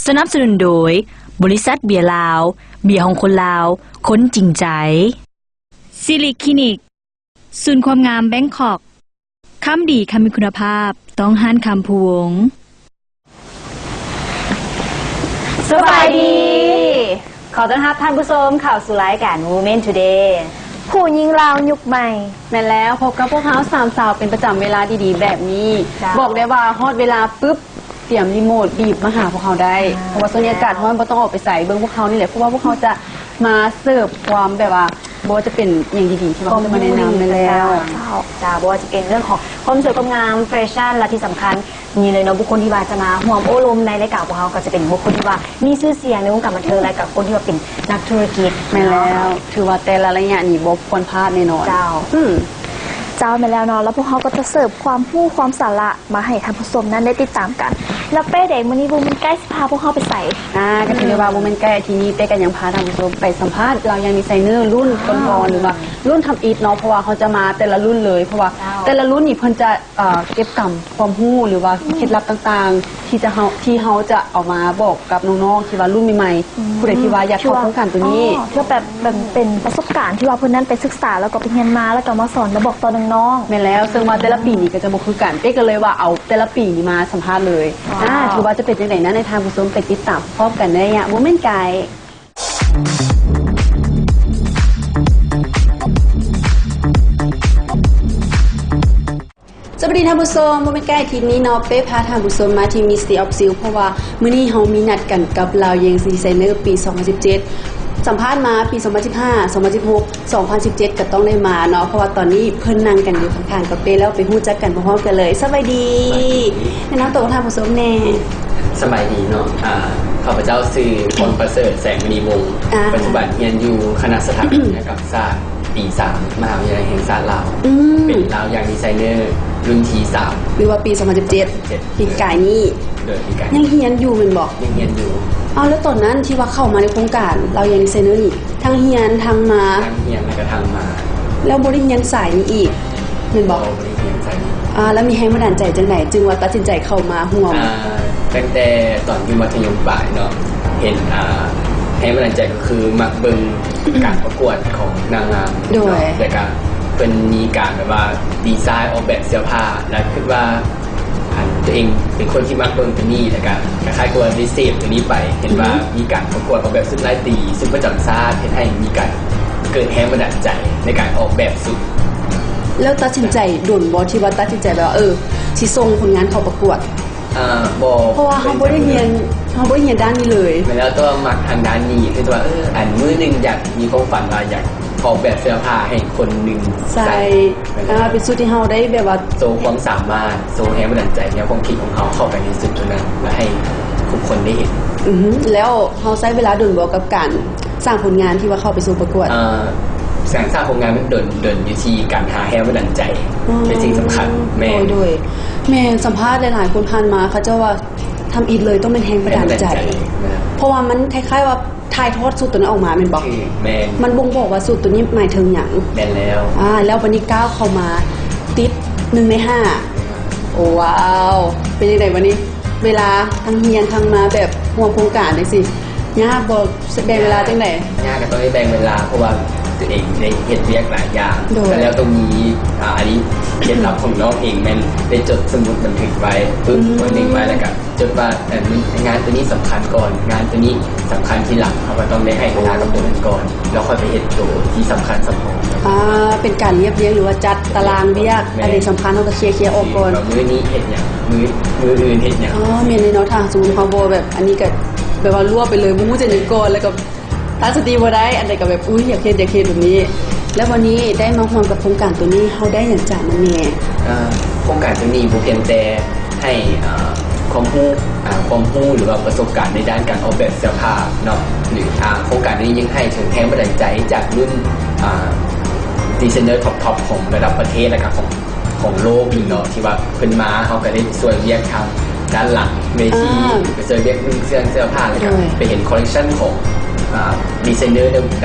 ສະໜັບສະໜູນໂດຍ ບໍລິສັດເບຍລາວ, ເບຍຂອງຄົນລາວ, ຄົນຈິງໃຈ. ຊິລິຄລີນິກ, ສູນຄວາມງາມແບງຄອກ, ຄຳດີຄຳມີຄຸນນະພາບ ຕ້ອງຮ້ານຄຳພູວົງ. ສະບາຍດີ. ຂໍຕ້ອນຮັບທ່ານຜູ້ຊົມເຂົ້າສູ່ລາຍການ Women Today ຜູ້ຍິງລາວຍຸກໃໝ່. ແມ່ນແລ້ວ, ພົບກັບພວກເຮົາສາມສາວເປັນປະຈຳເວລາດີໆແບບນີ້. ເຈົ້າ. ບອກໄດ້ວ່າຮອດເວລາປຶບ ຕຽມຣີໂມດບີບມາຫາພວກເຮົາໄດ້, ອ່າ ເພາະວ່າຊ່ວງນີ້ອາກາດຮ້ອນ ບໍ່ຕ້ອງອອກໄປໃສ, ເບິ່ງພວກເຮົານີ້ແຫຼະ, ເພາະວ່າພວກເຮົາຈະມາເສີບຄວາມແບບວ່າ ບໍ່ວ່າຈະເປັນອີ່ຫຍັງດີໆທີ່ວ່າເຮົາຈະມາແນະນຳ. ແມ່ນແລ້ວ. ເຈົ້າ, ບໍ່ວ່າຈະເປັນເລື່ອງຂອງຄວາມສວຍຄວາມງາມ, ແຟຊັ່ນ ແລະ ທີ່ສຳຄັນນີ້ເລີຍເນາະ, ບຸກຄົນທີ່ວ່າຈະມາຮ່ວມໂອ້ລົມໃນລາຍການຂອງພວກເຮົາ ກໍຈະເປັນບຸກຄົນທີ່ວ່າມີຊື່ສຽງໃນວົງການບັນເທີງ ແລະ ກັບຄົນທີ່ວ່າເປັນນັກທຸລະກິດ. ແມ່ນແລ້ວ. ເນາະ. ຖືວ່າແຕ່ລະໄລຍະນີ້ບໍ່ຄວນພາດແນ່ນອນ. ເຈົ້າ. ອືມ. ເຈົ້າ, ແມ່ນແລ້ວເນາະ, ແລ້ວພວກເຮົາກໍຈະເສີບຄວາມຮູ້ຄວາມສາລະມາໃຫ້ທ່ານຜູ້ຊົມນັ້ນໄດ້ຕິດຕາມກັນ. ແລ້ວເປ້ເດ ມື້ນີ້ Women Guide ຊິພາພວກເຮົາໄປໃສ? ອ່າ ກໍຖືໄດ້ວ່າ Women Guide ອາທິດນີ້ ເປ້ກໍຍັງພາທ່ານຜູ້ຊົມໄປສຳພາດລາວຢາງດີໄຊເນີລຸ້ນກ່ອນໆ ຫຼືວ່າລຸ້ນທຳອິດເນາະ, ເພາະວ່າເຮົາຈະມາແຕ່ລະລຸ້ນເລີຍ, ເພາະວ່າ ເຈົ້າ ແຕ່ລະລຸ້ນນີ້ເພິ່ນຈະ ເອີ ເກັບກຳຄວາມຮູ້ ຫຼືວ່າເຄັດລັບຕ່າງໆ ທີ່ຈະເຮົາ ທີ່ເຮົາຈະເອົາມາບອກກັບນ້ອງໆ ທີ່ວ່າລຸ້ນໃໝ່ໆ ອືມ ຜູ້ໃດທີ່ວ່າຢາກເຂົ້າໂຄງການໂຕນີ້ ທີ່ວ່າແບບ ແບບເປັນປະສົບການທີ່ວ່າເພິ່ນນັ້ນໄປສຶກສາ ແລ້ວກໍໄປຮຽນມາ ແລ້ວກໍມາສອນມາບອກຕໍ່ນ້ອງໆ. ແມ່ນແລ້ວ, ເຊິ່ງວ່າແຕ່ລະປີນີ້ກໍຈະບໍ່ຄືກັນ, ເປ້ກໍເລີຍວ່າເອົາແຕ່ລະປີນີ້ມາສຳພາດເລີຍ. ວ້າວ. ອ່າ ຖືວ່າຈະເປັນຈັ່ງໃດນັ້ນ ໃຫ້ທ່ານຜູ້ຊົມໄປຕິດຕາມພ້ອມກັນໃນໄລຍະ Women Guide. ສະບາຍດີທ່ານຜູ້ຊົມ, ບໍ່ແມ່ນໃກ້ອາທິດນີ້ເນາະ, ເປ້ພາທ່ານຜູ້ຊົມມາທີ່ Mystery of Silk ເພາະວ່າມື້ນີ້ເຮົາມີນັດກັນກັບລາວຢາງດີໄຊເນີປີສອງພັນສິບເຈັດ, ສຳພາດມາປີສອງພັນສິບຫ້າ ສອງພັນສິບຫົກ ສອງພັນສິບເຈັດ ກໍຕ້ອງໄດ້ມາເນາະ, ເພາະວ່າຕອນນີ້ເພິ່ນນັ່ງກັນຢູ່ຂ້າງໆກັບເປ້ແລ້ວ, ໄປຮູ້ຈັກກັນພ້ອມໆກັນເລີຍ. ສະບາຍດີ. ສະບາຍດີ. ແນະນຳຕົວກັບທ່ານຜູ້ຊົມແດ່. ສະບາຍດີເນາະ, ອາ ຂ້າພະເຈົ້າຊື່ ພົນປະເສີດ ແສງມະນີວົງ, ອາ ປັດຈຸບັນຮຽນຢູ່ຄະນະສະຖາປັດຕະຍະກຳ ສາດປີສາມ ມະຫາວິທະຍາໄລແຫ່ງຊາດລາວ. ອືມ. ເປັນລາວຢາງດີໄຊເນີລຸ້ນທີສາມ ຫຼືວ່າປີສອງພັນສິບເຈັດ ສອງພັນສິບເຈັດ ປີກາຍນີ້. ໂດຍ ປີກາຍ ຍັງຮຽນຢູ່ແມ່ນບໍ່? ຍັງຮຽນຢູ່. ເອົາ ແລ້ວຕອນນັ້ນທີ່ວ່າເຂົ້າມາໃນໂຄງການລາວຢາງດີໄຊເນີນີ້ ທັງຮຽນທັງມາ? ທັງຮຽນແລ້ວກໍທັງມາ. ແລ້ວບໍ່ໄດ້ຮຽນສາຍນີ້ອີກແມ່ນບໍ່? ບໍ່ ບໍ່ໄດ້ຮຽນສາຍນີ້. ອາ ແລ້ວມີແຮງບັນດານໃຈຈັ່ງໃດ ຈຶ່ງວ່າຕັດສິນໃຈເຂົ້າມາຮ່ວມ? ອາ ຕັ້ງແຕ່ຕອນຢູ່ມັດທະຍົມປາຍເນາະ, ເຫັນ ອາ ແຮງບັນດານໃຈ ຄືມັກເບິ່ງການປະກວດຂອງນາງງາມເນາະ, ໂດຍ ແລ້ວກະເພິ່ນມີການແບບວ່າດີໄຊອອກແບບເສື້ອຜ້າ ແລ້ວຄິດວ່າ ອັນ ຕົວເອງເປັນຄົນທີ່ມັກເບິ່ງຕົວນີ້ ແລ້ວກະຄ້າຍໆກັບວ່າໄດ້ເສບຕົວນີ້ໄປ, ເຫັນວ່າ ອືຮຶ ມີການປະກວດອອກແບບຊຸດລາຍຕີ ຊຸດປະຈຳຊາດ, ເຮັດໃຫ້ມີການເກີດແຮງບັນດານໃຈໃນການອອກແບບຊຸດ. ແລ້ວຕັດສິນໃຈດົນບໍ່ ທີ່ວ່າຕັດສິນໃຈແບບວ່າ ເອີ ຊິສົ່ງຜົນງານເຂົ້າປະກວດ? ອ່າ ບໍ່ ເພາະວ່າເຮົາບໍ່ໄດ້ຮຽນ ເຮົາບໍ່ໄດ້ຮຽນດ້ານນີ້ເລີຍ. ແມ່ນແລ້ວ, ແຕ່ວ່າມັກທາງດ້ານນີ້ ຄືແຕ່ວ່າ ເອີ ອັນ ມື້ໜຶ່ງຢາກມີຄວາມຝັນວ່າຢາກອອກແບບເສື້ອຜ້າໃຫ້ຄົນໜຶ່ງໃສ່. ໃສ່. ແມ່ນແລ້ວ. ອ່າ ເປັນຊຸດທີ່ເຮົາໄດ້ແບບວ່າໂຊຄວາມສາມາດ, ໂຊແຮງບັນດານໃຈ, ແນວຄວາມຄິດຂອງເຮົາເຂົ້າໄປໃນຊຸດຕົວນັ້ນ ແລ້ວໃຫ້ທຸກຄົນໄດ້ເຫັນ. ອືຮຶ ແລ້ວເຮົາໃຊ້ເວລາດົນບໍ່ກັບການສ້າງຜົນງານທີ່ວ່າເຂົ້າໄປສູ່ປະກວດ? ເອີ ການສ້າງຜົນງານມັນດົນ, ດົນຢູ່ທີ່ການຫາແຮງບັນດານໃຈ ອືມ ເປັນສິ່ງສຳຄັນ. ແມ່ນ. ໂດຍ ໂດຍ. ແມ່ນ, ສຳພາດຫຼາຍໆຄົນຜ່ານມາ ເຂົາເຈົ້າວ່າ ທຳອິດເລີຍຕ້ອງແມ່ນແຮງບັນດານໃຈ. ແຮງບັນດານໃຈ. ເພາະວ່າມັນຄ້າຍໆວ່າຖ່າຍທອດສູດຕົວນັ້ນອອກມາແມ່ນບໍ່? ຄື ແມ່ນ. ມັນບົ່ງບອກວ່າສູດຕົວນີ້ໝາຍເຖິງຫຍັງ? ແມ່ນແລ້ວ. ອ່າ ແລ້ວບັດນີ້ກ້າວເຂົ້າມາຕິດໜຶ່ງໃນຫ້າ. ໂອ້ ວ້າວ ເປັນຈັ່ງໃດບັດນີ້? ເວລາທັງຮຽນທັງມາແບບຮ່ວມໂຄງການຈັ່ງຊີ້ ຍາກບໍ່? ແບ່ງເວລາຈັ່ງໃດ? ຍາກ ກໍຕ້ອງໄດ້ແບ່ງເວລາ ເພາະວ່າຕົວເອງໄດ້ເຮັດວຽກຫຼາຍຢ່າງ. ໂດຍ. ແລ້ວກໍມີ ອ່າ ອັນນີ້ເຄັດລັບຂອງນ້ອງເອງ ແມ່ນໄດ້ຈົດສະໝຸດບັນທຶກໄວ້ປຶບ ອືມ ວັນໜຶ່ງໄວ້ ແລ້ວກໍຈົດວ່າ ເອີ ງານຕົວນີ້ສຳຄັນກ່ອນ ງານຕົວນີ້ສຳຄັນທີຫຼັງ, ເຮົາກໍຕ້ອງໄດ້ໃຫ້ເວລາກັບຕົວນັ້ນກ່ອນ ແລ້ວຄ່ອຍໄປເຮັດໂຕທີ່ສຳຄັນສຳຮອງ. ອ່າ ເປັນການລຽບລຽງ ຫຼືວ່າຈັດຕາລາງວຽກ. ແມ່ນ. ອັນໃດສຳຄັນເຮົາກໍເຄຍໆອອກກ່ອນ ວ່າມື້ນີ້ເຮັດຫຍັງ ມື້ ມື້ອື່ນເຮັດຫຍັງ. ອໍ ແມ່ນເລີຍເນາະ, ຖ້າສົມມຸດເຮົາບໍ່ແບບ ອັນນີ້ກໍແບບວ່າລວບໄປເລີຍ ບໍ່ຮູ້ຈະຫຍັງກ່ອນ ແລ້ວກໍ ຕັ້ງສະຕິບໍ່ໄດ້ ອັນໃດກໍແບບ ອຸ້ຍ ຢາກເຮັດ ຢາກເຮັດແບບນີ້. ແລ້ວວັນນີ້ໄດ້ມາຮ່ວມກັບໂຄງການໂຕນີ້ ເຮົາໄດ້ຫຍັງຈາກມັນແດ່? ເອີ ໂຄງການໂຕນີ້ບໍ່ພຽງແຕ່ໃຫ້ ເອີ ຄວາມຮູ້ ເອີ ຄວາມຮູ້ ຫຼືວ່າປະສົບການໃນດ້ານການອອກແບບເສື້ອຜ້າເນາະ ຫຼື ອາ ໂຄງການໂຕນີ້ຍັງໃຫ້ເຖິງແຮງບັນດານໃຈຈາກລຸ້ນ ອາ ດີໄຊເນີທັອບໆຂອງລະດັບປະເທດ ແລະກະຂອງ ຂອງໂລກນີ້ເນາະ ທີ່ວ່າເພິ່ນມາ ເຮົາກໍໄດ້ໄປຊ່ວຍວຽກທາງດ້ານຫຼັງເວທີ ອ່າ ໄປຊ່ວຍວຽກໜຶ່ງເຄື່ອງເສື້ອຜ້າ ແລ້ວກໍ ໂດຍ ໄປເຫັນຄໍເລັກຊັນຂອງ ອ່າ ດີໄຊເນີດ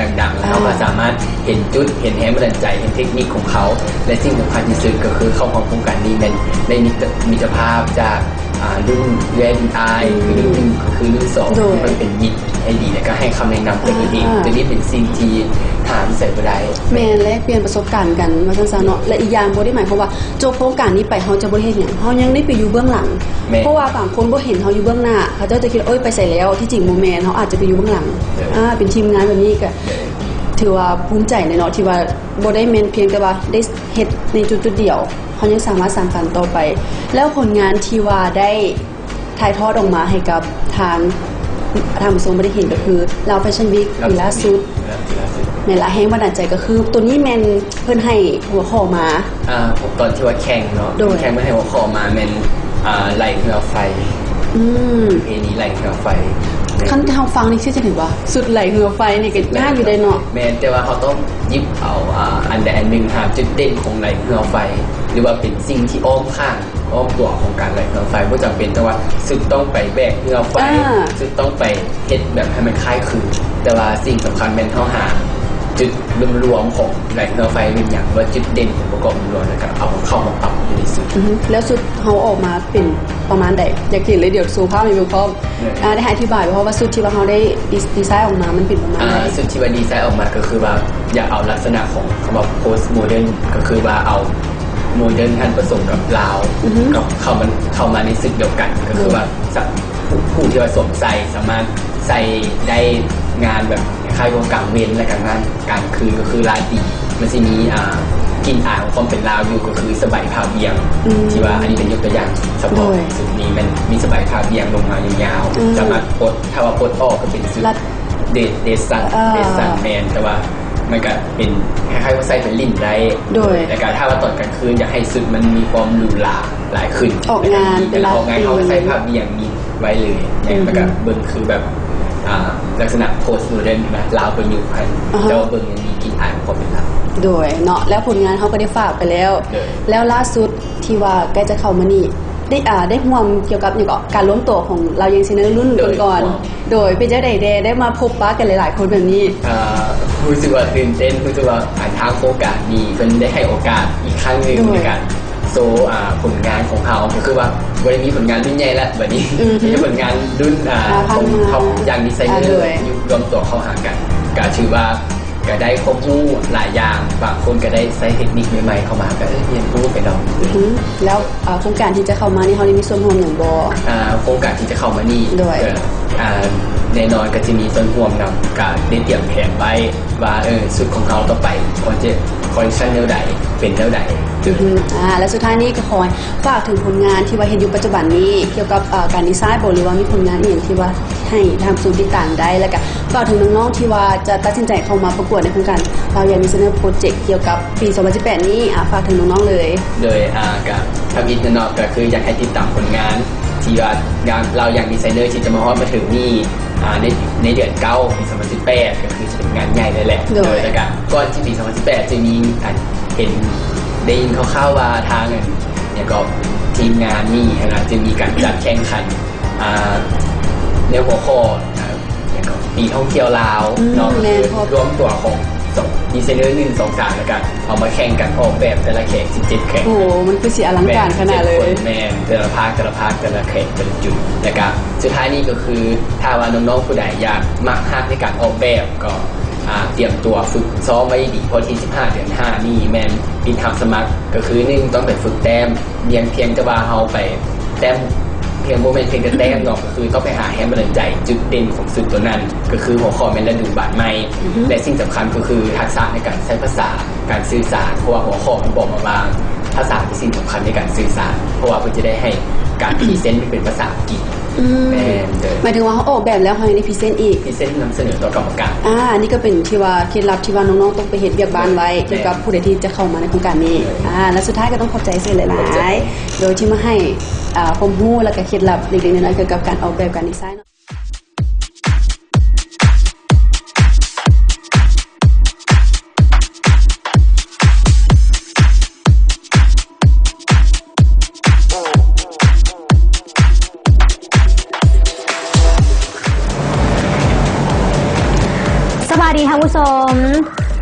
ັງໆ ແລ້ວເຮົາກໍ ອ່າ ສາມາດເຫັນຈຸດ ເຫັນແຮງບັນດານໃຈ ເຫັນເທັກນິກຂອງເຂົາ ແລະ ສິ່ງສຳຄັນທີ່ສຸດກໍຄືເຂົ້າຮ່ວມໂຄງການນີ້ແມ່ນໄດ້ມິດຕະ ມິດຕະພາບຈາກ ອ່າ ລຸ້ນເອື້ອຍລຸ້ນອ້າຍ ອືມ ຫຼືລຸ້ນ ຄືລຸ້ນສອງ ໂດຍ ທີ່ມັນເປັນມິດທີ່ດີ ແລ້ວກໍໃຫ້ຄຳແນະນຳກັນເອງ ອ່າ ຕົວນີ້ເປັນສິ່ງທີ່ຫາມາໃສ່ບໍ່ໄດ້. ແມ່ນ ແລກປ່ຽນປະສົບການກັນວ່າຊັ້ນຊະເນາະ ແລະ ອີກຢ່າງບໍ່ໄດ້ໝາຍຄວາມວ່າຈົບໂຄງການນີ້ໄປ ເຮົາຈະບໍ່ໄດ້ເຮັດຫຍັງ ເຮົາຍັງໄດ້ໄປຢູ່ເບື້ອງຫຼັງ ແມ່ນ ເພາະວ່າບາງຄົນບໍ່ເຫັນເຮົາຢູ່ເບື້ອງໜ້າ ເຂົາເຈົ້າຈະຄິດວ່າ ໂອ້ຍ ໄປໃສແລ້ວ ທີ່ຈິງບໍ່ແມ່ນ ເຮົາອາດຈະໄປຢູ່ເບື້ອງຫຼັງ ເອີ ອ່າ ເປັນທີມງານແບບນີ້ ກໍ ເອີ ຖືວ່າພູມໃຈແຫຼະເນາະ ທີ່ວ່າບໍ່ໄດ້ແມ່ນພຽງແຕ່ວ່າໄດ້ເຮັດໃນຈຸດໆດຽວ ເຮົາຍັງສາມາດສານຝັນຕໍ່ໄປ ແລ້ວຜົນງານທີ່ວ່າໄດ້ຖ່າຍທອດອອກມາໃຫ້ກັບທາງ ທ່ານຜູ້ຊົມໄດ້ເຫັນ ກໍຄືລາວແຟຊັ່ນວີກປີລ່າສຸດ ແມ່ນລະ ແຮງບັນດານໃຈກໍຄື ໂຕນີ້ແມ່ນເພິ່ນໃຫ້ຫົວຂໍ້ມາ ອ່າ ຕອນທີ່ວ່າແຂ່ງເນາະ ໂດຍ ແຂ່ງເພິ່ນໃຫ້ຫົວຂໍ້ມາແມ່ນ ອ່າ ໄຫຼເຮືອໄຟ ອືມ ປະເພນີໄຫຼເຮືອໄຟ ຄັນເຮົາຟັງນີ້ຄືຈັ່ງໃດວະ ຊຸດໄຫຼເຮືອໄຟນີ້ກໍຍາກຢູ່ເດ້ເນາະ ແມ່ນ ແຕ່ວ່າເຮົາຕ້ອງ ຍິບເອົາ ອ່າ ອັນໃດອັນໜຶ່ງ ຫາຈຸດເດັ່ນຂອງໄຫຼເຮືອໄຟ ຫຼືວ່າເປັນສິ່ງທີ່ອ້ອມຂ້າງ ອ້ອມຕົວຂອງການໄຫຼເຮືອໄຟ ບໍ່ຈຳເປັນແຕ່ວ່າຊຸດຕ້ອງໄປແບກເຮືອໄຟ ອ່າ ຊຸດຕ້ອງໄປເຮັດແບບໃຫ້ມັນຄ້າຍຄື ແຕ່ວ່າສິ່ງສຳຄັນແມ່ນເຮົາຫາຈຸດລວມໆຂອງໄຫຼເຮືອໄຟເປັນຫຍັງ ວ່າຈຸດເດັ່ນຂອງປະກອບລວມ ແລ້ວກໍເອົາເຂົ້າມາປັບໃຫ້ດີທີ່ສຸດ ອືຮຶ ແລ້ວຊຸດເຮົາອອກມາເປັນປະມານໃດ? ຢາກເຫັນເລີຍ ດຽວໂຊພາບໃຫ້ເບິ່ງພ້ອມ ເອີ ອ່າ ໄດ້ອະທິບາຍບໍ່ ວ່າຊຸດທີ່ວ່າເຮົາໄດ້ດີ ດີໄຊອອກມາ ມັນເປັນປະມານໃດ? ອ່າ ຊຸດທີ່ວ່າດີໄຊອອກມາກໍຄືວ່າ ຢາກເອົາລັກສະນະຂອງຄຳວ່າ post modern ກໍຄືວ່າເອົາ modern ຫັ້ນປະສົມກັບລາວ ອືຮຶ ເນາະ ເຂົ້າມາ ເຂົ້າມາໃນຊຸດດຽວກັນ ກໍຄືວ່າ ສະ ຜູ້ ຜູ້ທີ່ວ່າສວມໃສ່ສາມາດໃສ່ໄດ້ງານແບບຄ້າຍໆກັບກາງເວັນ ແລະກະງານກາງຄືນ ກໍຄືລາຕີ ມັນຊິມີ ອ່າ ກິ່ນອາຍຂອງຄວາມເປັນລາວຢູ່ ກໍຄືສະບາຍຜ້າບ່ຽງ ອືມ ທີ່ວ່າອັນນີ້ເປັນຍົກຕົວຢ່າງສະເພາະ ໂດຍ ຊຸດນີ້ແມ່ນມີສະບາຍຜ້າບ່ຽງລົງມາຍາວໆ ອືມ ສາມາດປົດ ຖ້າວ່າປົດອອກກໍເປັນຊຸດ ລັດ ເດດ ເດດສັນ ເອີ ເດດສັນ ແມ່ນ ແຕ່ວ່າມັນກະເປັນຄ້າຍໆວ່າໃສ່ໄປຫຼິ້ນໄດ້ ໂດຍ ແລ້ວກະຖ້າວ່າຕອນກາງຄືນຢາກໃຫ້ຊຸດມັນມີຄວາມຫຼູຫຼາຫຼາຍຂຶ້ນ ອອກງານ ແລ້ວກະມີ ເວລາອອກງານເຮົາໃສ່ຜ້າບ່ຽງນີ້ໄວ້ເລີຍ ອືຮຶ ແລ້ວກະເບິ່ງຄືແບບ ອ່າ ລັກສະນະ post modern ນະ ລາວປະຍຸກຫັ້ນ ອ່າຮະ ແຕ່ວ່າເບິ່ງຍັງມີກິ່ນອາຍຂອງຄວາມເປັນລາວ ໂດຍເນາະ ແລ້ວຜົນງານເຮົາກໍໄດ້ຝາກໄປແລ້ວ ໂດຍ ແລ້ວລ່າສຸດທີ່ວ່າໃກ້ຈະເຂົ້າມານີ້ ໄດ້ ອ່າ ໄດ້ຮ່ວມກ່ຽວກັບຫຍັງເກາະ ການລວມຕົວຂອງລາວແຢງເຊນເນີລຸ້ນ ໂດຍ ກ່ອນໆ ໂດຍ ເປັນຈັ່ງໃດແດ່ ໄດ້ມາພົບປະກັນຫຼາຍໆຄົນແບບນີ້ ອ່າ ຮູ້ສຶກວ່າຕື່ນເຕັ້ນ ຮູ້ສຶກວ່າ ອ່າ ທາງໂຄງການນີ້ເພິ່ນໄດ້ໃຫ້ໂອກາດອີກຄັ້ງໜຶ່ງ ໂດຍ ໃນການໂຊ ອ່າ ຜົນງານຂອງເຮົາ ກໍຄືວ່າບໍ່ໄດ້ມີຜົນງານລຸ້ນໃຫຍ່ແລ້ວ ບັດນີ້ ອືຮຶ ມີຜົນງານລຸ້ນ ອ່າ ອ່າ ຂອງເຮົາຢ່າງດີໄຊເນີ ອ່າ ໂດຍ ຢູ່ລວມຕົວເຂົ້າຫາກັນ ກໍຖືວ່າ ກໍໄດ້ຄວາມຮູ້ຫຼາຍຢ່າງ ບາງຄົນກໍໄດ້ໃຊ້ເທັກນິກໃໝ່ໆເຂົ້າມາ ກໍ ເອີ ຮຽນຮູ້ໄປນຳ ອືຮຶ ແລ້ວ ອ່າ ໂຄງການທີ່ຈະເຂົ້າມານີ້ ເຮົາໄດ້ມີສ່ວນຮ່ວມຫຍັງບໍ່? ອ່າ ໂຄງການທີ່ຈະເຂົ້າມານີ້ ໂດຍ ກໍ ອ່າ ແນ່ນອນກໍຈະມີສ່ວນຮ່ວມນຳ ກໍໄດ້ຕຽມແຜນໄວ້ວ່າ ເອີ ຊຸດຂອງເຮົາຕໍ່ໄປຄວນຈະ collection ແນວໃດ ເປັນແນວໃດ ອືຮຶ ອ່າ ແລະ ສຸດທ້າຍນີ້ກໍຂໍ ຝາກເຖິງຜົນງານທີ່ວ່າເຮັດຢູ່ປັດຈຸບັນນີ້ ກ່ຽວກັບ ເອີ ການດີໄຊບໍ ຫຼືວ່າມີຜົນງານອີ່ຫຍັງທີ່ວ່າໃຫ້ທ່ານຜູ້ຊົມຕິດຕາມໄດ້ ແລ້ວກະຝາກເຖິງນ້ອງໆທີ່ວ່າຈະຕັດສິນໃຈເຂົ້າມາປະກວດໃນໂຄງການ Lao Young Designer Project ກ່ຽວກັບປີສອງພັນສິບແປດນີ້ ອ່າ ຝາກເຖິງນ້ອງໆເລີຍ. ໂດຍ ອ່າ ກະທຳອິດເນາະ ກະຄືຢາກໃຫ້ຕິດຕາມຜົນງານທີ່ວ່າ Lao Young Designer ທີ່ຈະມາຮອດມາເຖິງນີ້ ອ່າ ໃນ ໃນເດືອນເກົ້າປີສອງພັນສິບແປດ ກະຄືຈະເປັນງານໃຫຍ່ເລີຍແຫຼະ. ໂດຍ ໂດຍ ແລ້ວກະກ່ອນຈະປີສອງພັນສິບແປດ ຈະມີອັນ ເຫັນໄດ້ຍິນຂ່າວໆວ່າທາງອັນ ຫຍັງກໍ ທີມງານນີ້ຫັ້ນນະ ຈະມີການຈັດແຂ່ງຂັນ ອ່າ ໃນຫົວຂໍ້ ອ່າ ຫຍັງກໍ ປີທ່ອງທ່ຽວລາວ ອືມ ເນາະ ແມ່ນ ກໍຄືລວມຕົວຂອງດີໄຊເນີໜຶ່ງ ສອງ ສາມ ແລ້ວກະເອົາມາແຂ່ງກັນອອກແບບແຕ່ລະແຂວງ ສິບເຈັດແຂວງ. ໂອ້ ມັນຄືຊິອະລັງການຂະໜາດເລີຍ. ແມ່ນ ແຕ່ລະພາກ ແຕ່ລະພາກ ແຕ່ລະແຂວງ ແຕ່ລະຈຸດ ແລ້ວກະສຸດທ້າຍນີ້ກໍຄື ຖ້າວ່ານ້ອງໆຜູ້ໃດຢາກມັກຮັກໃນການອອກແບບ ກໍ ອ່າ ຕຽມຕົວຝຶກຊ້ອມໄວ້ດີ ເພາະທີສິບຫ້າເດືອນຫ້ານີ້ແມ່ນປິດຮັບສະໝັກ ກໍຄື ໜຶ່ງ ຕ້ອງໄປຝຶກແຕ້ມ ພຽງ ພຽງແຕ່ວ່າເຮົາໄປແຕ້ມ ພຽງ ບໍ່ແມ່ນພຽງແຕ່ແຕ້ມເນາະ ກໍຄືຕ້ອງໄປຫາແຮງບັນດານໃຈ ຈຸດເດັ່ນຂອງຊຸດຕົວນັ້ນ ກໍຄືຫົວຂໍ້ແມ່ນລະດູບານໃໝ່ ອືຮຶ ແລະ ສິ່ງສຳຄັນກໍຄືທັກສະໃນການໃຊ້ພາສາ ການສື່ສານ ເພາະວ່າຫົວຂໍ້ມັນບອກມາວ່າ ພາສາເປັນສິ່ງສຳຄັນໃນການສື່ສານ ເພາະວ່າເພິ່ນຈະໄດ້ໃຫ້ການພຣີເຊັນເປັນພາສາອັງກິດ. ອືມ ແມ່ນເດີ ໝາຍເຖິງວ່າເຮົາອອກແບບແລ້ວ ເຮົາຍັງໄດ້ພຣີເຊັນອີກ ພຣີເຊັນນຳສະເໜີຕໍ່ກຳມະການ. ອ່າ ອັນນີ້ກໍເປັນທີ່ວ່າເຄັດລັບທີ່ວ່ານ້ອງໆຕ້ອງໄປເຮັດວຽກບ້ານໄວ້ ແມ່ນ ກ່ຽວກັບຜູ້ໃດທີ່ຈະເຂົ້າມາໃນໂຄງການນີ້. ແມ່ນ ອ່າ ແລະ ສຸດທ້າຍກໍຕ້ອງຂອບໃຈເຊີນຫຼາຍໆ ໂດຍທີ່ມາໃຫ້ ອ່າ ຄວາມຮູ້ ແລະ ກະເຄັດລັບເລັກໆນ້ອຍໆ ກ່ຽວກັບການອອກແບບ ການດີໄຊເນາະ. ສະບາຍດີທ່ານຜູ້ຊົມ,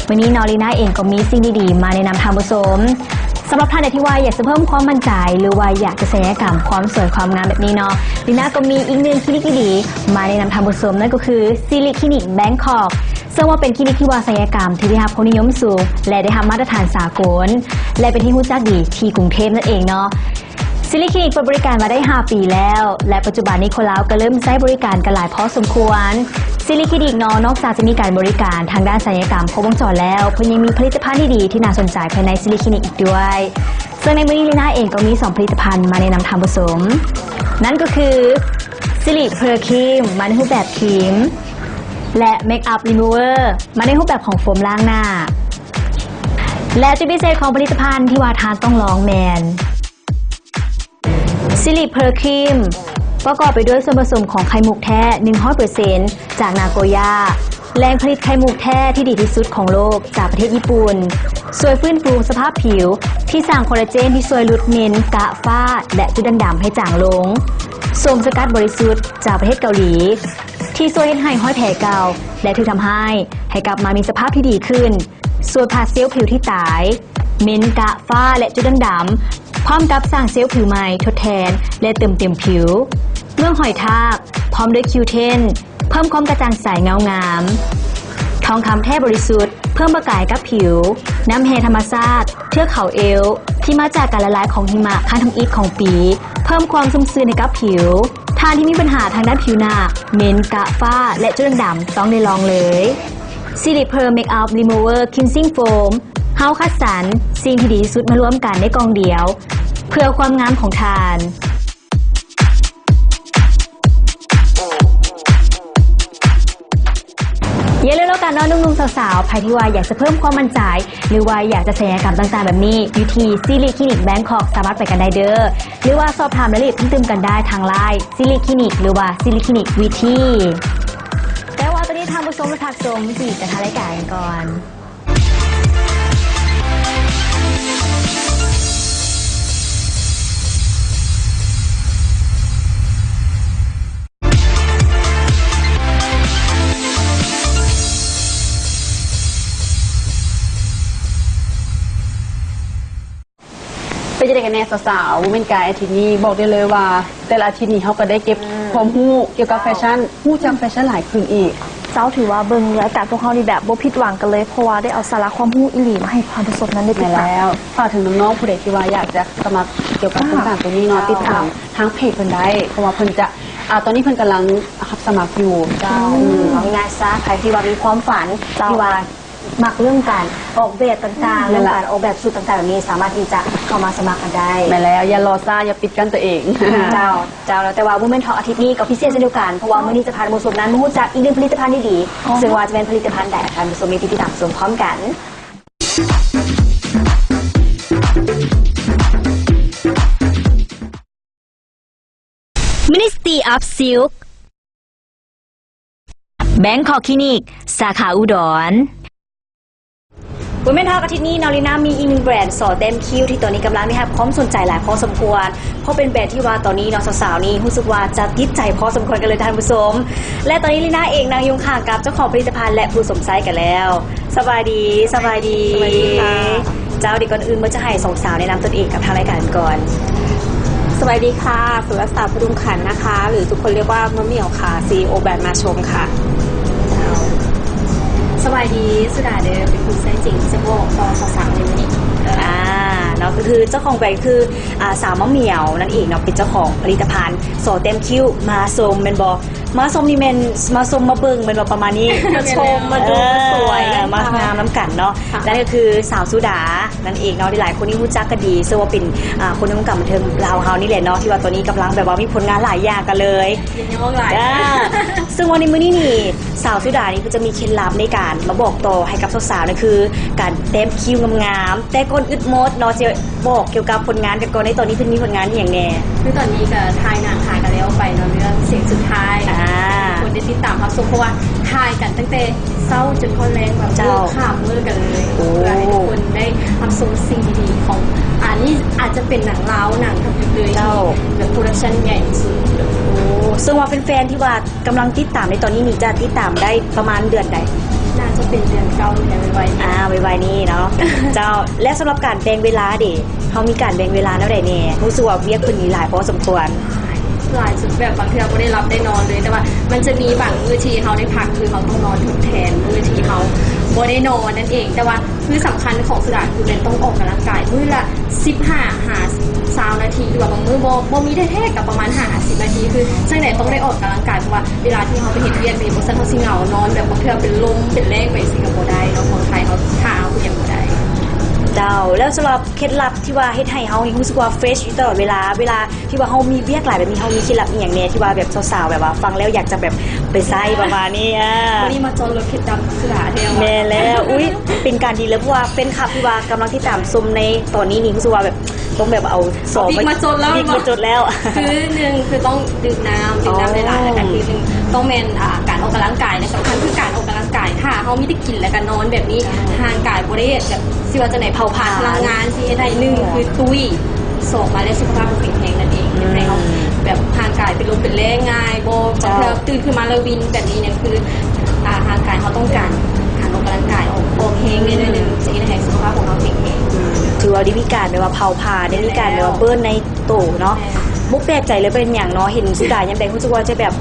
ມື້ນີ້ເນາະ ລີນາເອງກໍມີສິ່ງດີໆມາແນະນຳທ່ານຜູ້ຊົມ. ສຳລັບທ່ານໃດທີ່ວ່າຢາກຈະເພີ່ມຄວາມໝັ້ນໃຈ ຫຼືວ່າຢາກຈະສັນຍະກຳຄວາມສວຍຄວາມງາມແບບນີ້ເນາະ, ລີນາກໍມີອີກໜຶ່ງຄລີນິກດີໆມາແນະນຳທ່ານຜູ້ຊົມ, ນັ້ນກໍຄື ສິລິຄລີນິກ ແບງຄອກ ເຊິ່ງວ່າເປັນຄລີນິກທີ່ວ່າສັນຍະກຳທີ່ໄດ້ຮັບຄວາມນິຍົມສູງ ແລະ ໄດ້ຮັບມາດຕະຖານສາກົນ ແລະ ເປັນທີ່ຮູ້ຈັກດີທີ່ກຸງເທບນັ້ນເອງເນາະ. ສິລິຄລີນິກເປີດບໍລິການມາໄດ້ຫ້າປີແລ້ວ ແລະ ປັດຈຸບັນນີ້ຄົນລາວກໍເລີ່ມໃຊ້ບໍລິການກັນຫຼາຍພໍສົມຄວນ. ສິລິຄລີນິກເນາະ ນອກຈາກຈະມີການບໍລິການທາງດ້ານສັນຍະກຳຄົບວົງຈອນແລ້ວ, ເພິ່ນຍັງມີຜະລິດຕະພັນດີໆທີ່ໜ້າສົນໃຈພາຍໃນສິລິຄລີນິກອີກດ້ວຍ. ເຊິ່ງໃນມື້ນີ້ລີນາເອງກໍມີສອງຜະລິດຕະພັນມາແນະນຳທ່ານຜູ້ຊົມ, ນັ້ນກໍຄື ສິລິເພີລຄຣີມ ມາໃນຮູບແບບຄຣີມ ແລະ ເມກອັບຣີມູເວີ ມາໃນຮູບແບບຂອງໂຟມລ້າງໜ້າ. ແລະ ຈຸດພິເສດຂອງຜະລິດຕະພັນທີ່ວ່າທ່ານຕ້ອງລອງແມ່ນ ສິລິເພີລຄຣີມ ປະກອບໄປດ້ວຍສ່ວນປະສົມຂອງໄຂ່ມຸກແທ້ ໜຶ່ງຮ້ອຍເປີເຊັນ ຈາກນາໂກຍ່າ, ແຫຼ່ງຜະລິດໄຂ່ມຸກແທ້ທີ່ດີທີ່ສຸດຂອງໂລກຈາກປະເທດຍີ່ປຸ່ນ, ຊ່ວຍຟື້ນຟູສະພາບຜິວທີ່ສ້າງຄໍລາເຈນທີ່ຊ່ວຍຫຼຸດເມັນ, ກະ, ຝ້າ ແລະ ຈຸດດ່າງດຳໃຫ້ຈາງລົງ, ໂສມສະກັດບໍລິສຸດຈາກປະເທດເກົາຫຼີ ທີ່ຊ່ວຍເຮັດໃຫ້ຮອຍແຜເກົ່າ ແລະ ຖືກທຳຮ້າຍ ໃຫ້ກັບມາມີສະພາບທີ່ດີຂຶ້ນ, ຊ່ວຍຜະລາດເຊວຜິວທີ່ຕາຍ, ເມັນ, ກະ, ຝ້າ ແລະ ຈຸດດ່າງດຳ, ພ້ອມກັບສ້າງເຊວຜິວໃໝ່ທົດແທນ ແລະ ເຕີມເຕັມຜິວ. ເມືອກຫອຍທາກ ພ້ອມດ້ວຍຄິວເທັນ ເພີ່ມຄວາມກະຈ່າງໃສເງົາງາມ. ທອງຄຳແທ້ບໍລິສຸດ ເພີ່ມປະກາຍໃຫ້ກັບຜິວ. ນ້ຳແຮ່ທຳມະຊາດ ເທືອກເຂົາເອວ ທີ່ມາຈາກການລະລາຍຂອງຫິມະຄັ້ງທຳອິດຂອງປີ ເພີ່ມຄວາມຊຸ່ມຊື່ນໃຫ້ກັບຜິວ. ທ່ານທີ່ມີບັນຫາທາງດ້ານຜິວໜາກ, ເມັນ, ກະ, ຝ້າ ແລະ ຈຸດດ່າງດຳ ຕ້ອງໄດ້ລອງເລີຍ. ສິລິເພີລເມກອັບຣີມູເວີ ຄລີນຊິງໂຟມ ເຮົາຄັດສັນສິ່ງທີ່ດີທີ່ສຸດມາລວມກັນໃນກ່ອງດຽວ ເພື່ອຄວາມງາມຂອງທ່ານ. ຢ່າລືມແລ້ວກັນເນາະ ໜຸ່ມໆ ສາວໆ ໃຜທີ່ວ່າຢາກຈະເພີ່ມຄວາມໝັ້ນໃຈ ຫຼືວ່າຢາກຈະສັນຍະກຳຕ່າງໆແບບນີ້ ຢູ່ທີ່ສິລິຄລີນິກແບງຄອກ ສາມາດໄປກັນໄດ້ເດີ້ ຫຼືວ່າສອບຖາມລາຍລະອຽດເພີ່ມຕື່ມກັນໄດ້ທາງລາຍ ສິລິຄລີນິກ ຫຼືວ່າສິລິຄລີນິກວີທີ. ແຕ່ວ່າຕອນນີ້ທ່ານຜູ້ຊົມໄປພັກຊົມທີ່ກະທາງລາຍການກັນກ່ອນ. ເປັນຈັ່ງໃດກັນແນ່ສາວໆ Women Guide ອາທິດນີ້ ບອກໄດ້ເລີຍວ່າແຕ່ລະອາທິດນີ້ເຮົາກໍໄດ້ເກັບ ອືມ ຄວາມຮູ້ກ່ຽວກັບແຟຊັ່ນ ເຈົ້າ ຮູ້ຈັກແຟຊັ່ນຫຼາຍຂຶ້ນອີກ. ເຈົ້າ ຖືວ່າເບິ່ງລາຍການພວກເຮົານີ້ແບບບໍ່ຜິດຫວັງກັນເລີຍ ເພາະວ່າໄດ້ເອົາສາລະຄວາມຮູ້ອີ່ຫຼີມາໃຫ້ທ່ານຜູ້ຊົມນັ້ນໄດ້ຕິດຕາມ. ແມ່ນແລ້ວ ຝາກເຖິງນ້ອງໆ ຜູ້ໃດທີ່ວ່າຢາກຈະສະໝັກກ່ຽວກັບໂຄງການໂຕນີ້ເນາະ ເຈົ້າ ຕິດຕາມທາງເພຈເພິ່ນໄດ້ ເພາະວ່າເພິ່ນຈະ ອ່າ ຕອນນີ້ເພິ່ນກຳລັງຮັບສະໝັກຢູ່. ເຈົ້າ ອືມ ເອົາງ່າຍໆຊະ ໃຜທີ່ວ່າມີຄວາມຝັນ ເຈົ້າ ທີ່ວ່າ ມັກເລື່ອງການອອກແບບຕ່າງໆ ແມ່ນລະ ເລື່ອງການອອກແບບຊຸດຕ່າງໆແບບນີ້ ສາມາດທີ່ຈະເຂົ້າມາສະໝັກກັນໄດ້. ແມ່ນແລ້ວ ຢ່າລໍຊ້າ ຢ່າປິດກັ້ນຕົວເອງ. ເຈົ້າ ເຈົ້າ ແລ້ວແຕ່ວ່າ Women Talk ອາທິດນີ້ກໍພິເສດເຊັ່ນດຽວກັນ ເພາະວ່າມື້ນີ້ຈະພາທ່ານຜູ້ຊົມນັ້ນມາຮູ້ຈັກອີກໜຶ່ງຜະລິດຕະພັນດີໆ ອໍ ເຊິ່ງວ່າຈະແມ່ນຜະລິດຕະພັນໃດ ທ່ານຜູ້ຊົມມີທີ່ຕິດຕາມຊົມພ້ອມກັນ. Ministry of Silk ແບງຄອກຄລີນິກ ສາຂາອຸດອນ. Women Talk ອາທິດນີ້ເນາະ ລີນາມີອີກໜຶ່ງແບຣນສໍແຕ້ມຄິ້ວ ທີ່ຕອນນີ້ກຳລັງໄດ້ຮັບຄວາມສົນໃຈຫຼາຍພໍສົມຄວນ ເພາະເປັນແບຣນທີ່ວ່າຕອນນີ້ເນາະ ສາວໆນີ້ຮູ້ສຶກວ່າຈະຕິດໃຈພໍສົມຄວນກັນເລີຍທ່ານຜູ້ຊົມ. ແລະ ຕອນນີ້ລີນາເອງນັ່ງຢູ່ຂ້າງກັບເຈົ້າຂອງຜະລິດຕະພັນ ແລະ ຜູ້ຊົມໃຊ້ກັນແລ້ວ. ສະບາຍດີ ສະບາຍດີ ສະບາຍດີຄ່ະ. ເຈົ້າ ດຽວກ່ອນອື່ນເມື່ອຈະໃຫ້ສອງສາວແນະນຳຕົນເອງກັບທາງລາຍການກ່ອນ. ສະບາຍດີຄ່ະ ສຸລະສາ ປະທຸມຂັນນະຄະ ຫຼືທຸກຄົນຮຽກວ່າມະໝຽວຄ່ະ ຊີອີໂອແບຣນມາຊົມຄ່ະ. ເຈົ້າ ສະບາຍດີ ສຸດາເດີ້ ເປັນຜູ້ໃຊ້ຈິງ ຈະບອກຕໍ່ສາວໆໃນມື້ນີ້. ອ່າ ເນາະ ກໍຄືເຈົ້າຂອງແບຣນຄື ອ່າ ສາວມະໝຽວນັ້ນເອງເນາະ ເປັນເຈົ້າຂອງຜະລິດຕະພັນ ສໍແຕ້ມຄິ້ວມາຊົມແມ່ນບໍ່? ມາຊົມນີ້ແມ່ນມາຊົມມາເບິ່ງແມ່ນບໍ່ ປະມານນີ້? ມາຊົມ ມາດູ ເອີ ມາສວຍ ມາງາມນຳກັນເນາະ. ນັ້ນກໍຄືສາວສຸດານັ້ນເອງເນາະ ທີ່ຫຼາຍຄົນນີ້ຮູ້ຈັກກັນດີ ເຊິ່ງວ່າເປັນ ອ່າ ຄົນໃນວົງການບັນເທີງລາວເຮົານີ້ແຫຼະເນາະ ທີ່ວ່າຕອນນີ້ກຳລັງແບບວ່າມີຜົນງານຫຼາຍຢ່າງກັນເລີຍ. ຢ່າເວົ້າຫຼາຍ. ອ່າ ເຊິ່ງວ່າໃນມື້ນີ້ນີ້ ສາວສຸດານີ້ເພິ່ນຈະມີເຄັດລັບໃນການມາບອກຕໍ່ໃຫ້ກັບສາວໆ ນັ້ນຄືການແຕ້ມຄິ້ວງາມໆ. ແຕ່ກ່ອນອື່ນໝົດເນາະ ຈະ ບອກກ່ຽວກັບຜົນງານກັນກ່ອນ ໃນຕອນນີ້ເພິ່ນມີຜົນງານອີ່ຫຍັງແດ່? ຄືຕອນນີ້ກໍຖ່າຍໜັງຫາກັນແລ້ວໄປເນາະ ເລື່ອງສຽງສຸດທ້າຍ ອ່າ ທຸກຄົນໄດ້ຕິດຕາມຮັບຊົມ ເພາະວ່າຖ່າຍກັນຕັ້ງແຕ່ເຊົ້າຈົນຮອດແລງ ແບບ ເຈົ້າ ຂ້າມມື້ກັນເລີຍ ໂອ້ ເພື່ອໃຫ້ທຸກຄົນໄດ້ຮັບຊົມສິ່ງດີໆຂອງ ອັນນີ້ອາດຈະເປັນໜັງລາວ ໜັງທຳອິດເລີຍ ເຈົ້າ ທີ່ແບບໂປຣດັກຊັນໃຫຍ່ທີ່ສຸດ. ໂອ້ ເຊິ່ງວ່າແຟນໆທີ່ວ່າ ກຳລັງຕິດຕາມໃນຕອນນີ້ນີ້ ຈະຕິດຕາມໄດ້ປະມານເດືອນໃດ? ໜ້າຈະເປັນເດືອນເກົ້ານີ້ແຫຼະ ໄວໆນີ້ ອ່າ ໄວໆນີ້ເນາະ. ເຈົ້າ ແລະ ສຳລັບການແບ່ງເວລາເດ ເຮົາມີການແບ່ງເວລາແນວໃດແດ່? ຮູ້ສຶກວ່າວຽກເພິ່ນນີ້ຫຼາຍພໍສົມຄວນ. ຫຼາຍ ຫຼາຍຈົນແບບບາງເທື່ອບໍ່ໄດ້ຫຼັບໄດ້ນອນເລີຍ, ແຕ່ວ່າມັນຈະມີບາງມື້ທີ່ເຮົາໄດ້ພັກ ຄືເຮົາຕ້ອງນອນທົດແທນມື້ທີ່ເຮົາບໍ່ໄດ້ນອນນັ້ນເອງ. ແຕ່ວ່າ ຄືສຳຄັນຂອງສຸດາຄືແມ່ນຕ້ອງອອກກຳລັງກາຍມື້ລະສິບຫ້າຫາຊາວນາທີ ຫຼືວ່າບາງມື້ບໍ່ ບໍ່ມີແທ້ໆກໍປະມານຫ້າຫາສິບນາທີ ຄືຈັ່ງໃດຕ້ອງໄດ້ອອກກຳລັງກາຍ ເພາະວ່າເວລາທີ່ເຮົາໄປເຮັດວຽກນີ້ ບໍ່ຊັ້ນເຮົາຊິເຫງົານອນ ແບບບາງເທື່ອເປັນລົມເປັນແລ້ງໄປຈັ່ງຊີ້ກໍບໍ່ໄດ້ເນາະ ຜ່ອນຄາຍເຮົາ ຖ້າເຮົາກໍຍັງບໍ່ໄດ້. ເຈົ້າ ແລ້ວສຳລັບເຄັດລັບທີ່ວ່າເຮັດໃຫ້ເຮົານີ້ຮູ້ສຶກວ່າເຟຣຊຢູ່ຕະຫຼອດເວລາ ເວລາ ທີ່ວ່າເຮົາມີວຽກຫຼາຍແບບນີ້ ເຮົາມີເຄັດລັບອີ່ຫຍັງແດ່ ທີ່ວ່າແບບສາວໆ ແບບວ່າຟັງແລ້ວຢາກຈະແບບໄປໃຊ້ປະມານນີ້? ອ່າ ມື້ນີ້ມາຈອນລົດເຄັດລັບສຸດາແທ້. ແມ່ນແລ້ວ ອຸ້ຍ ເປັນການດີເລີຍ ເພາະວ່າແຟນຄລັບທີ່ວ່າກຳລັງຕິດຕາມຊົມໃນຕອນນີ້ນີ້ ຮູ້ສຶກວ່າແບບຕ້ອງແບບເອົາສອງ ເອົາບິກມາ ມາຈົດແລ້ວ ບິກມາຈົດແລ້ວ. ຄືໜຶ່ງ ຄືຕ້ອງດື່ມນ້ຳ ດື່ມນ້ຳຫຼາຍໆ ອໍ ແລ້ວກໍຄືໜຶ່ງ ຕ້ອງແມ່ນ ອ່າ ການອອກກຳລັງກາຍ ແລະ ສຳຄັນຄືການອອກກຳລັງກາຍ. ຖ້າເຮົາມີແຕ່ກິນແລ້ວກໍນອນແບບນີ້ ເຈົ້າ ຮ່າງກາຍບໍ່ໄດ້ແບບ ຊິວ່າຈັ່ງໃດ ເຜົາຜານ ອ່າ ພະລັງງານທີ່ເຮັດໃຫ້ໜຶ່ງ ເຈົ້າ ຄືຕຸ້ຍ ສອງມາແລ້ວສຸຂະພາບບໍ່ແຂງແຮງນັ້ນເອງ ອືມ ເຮັດໃຫ້ເຮົາແບບຮ່າງກາຍເປັນລົມເປັນແລ້ງງ່າຍບໍ່ ເຈົ້າ ບາງເທື່ອຕື່ນຂຶ້ນມາແລ້ວວິນແບບນີ້ນີ້ ຄື ອ່າ ຮ່າງກາຍເຮົາຕ້ອງການການອອກກຳລັງກາຍ ອອກ ອອກແຮງແດ່ໜ້ອຍໜຶ່ງ ອືມ ຈະເຮັດໃຫ້ສຸຂະພາບຂອງເຮົາແຂງແຮງ. ອືມ ຖືວ່າໄດ້ມີການແບບວ່າເຜົາຜານ ໄດ້ມີການແບບວ່າເບີນໃນໂຕເນາະ. ແມ່ນ ບໍ່ແປກໃຈເລີຍເປັນຫຍັງເນາະ ເຫັນສຸດາຍາມໃດຮູ້ສຶກວ່າຈະແບບ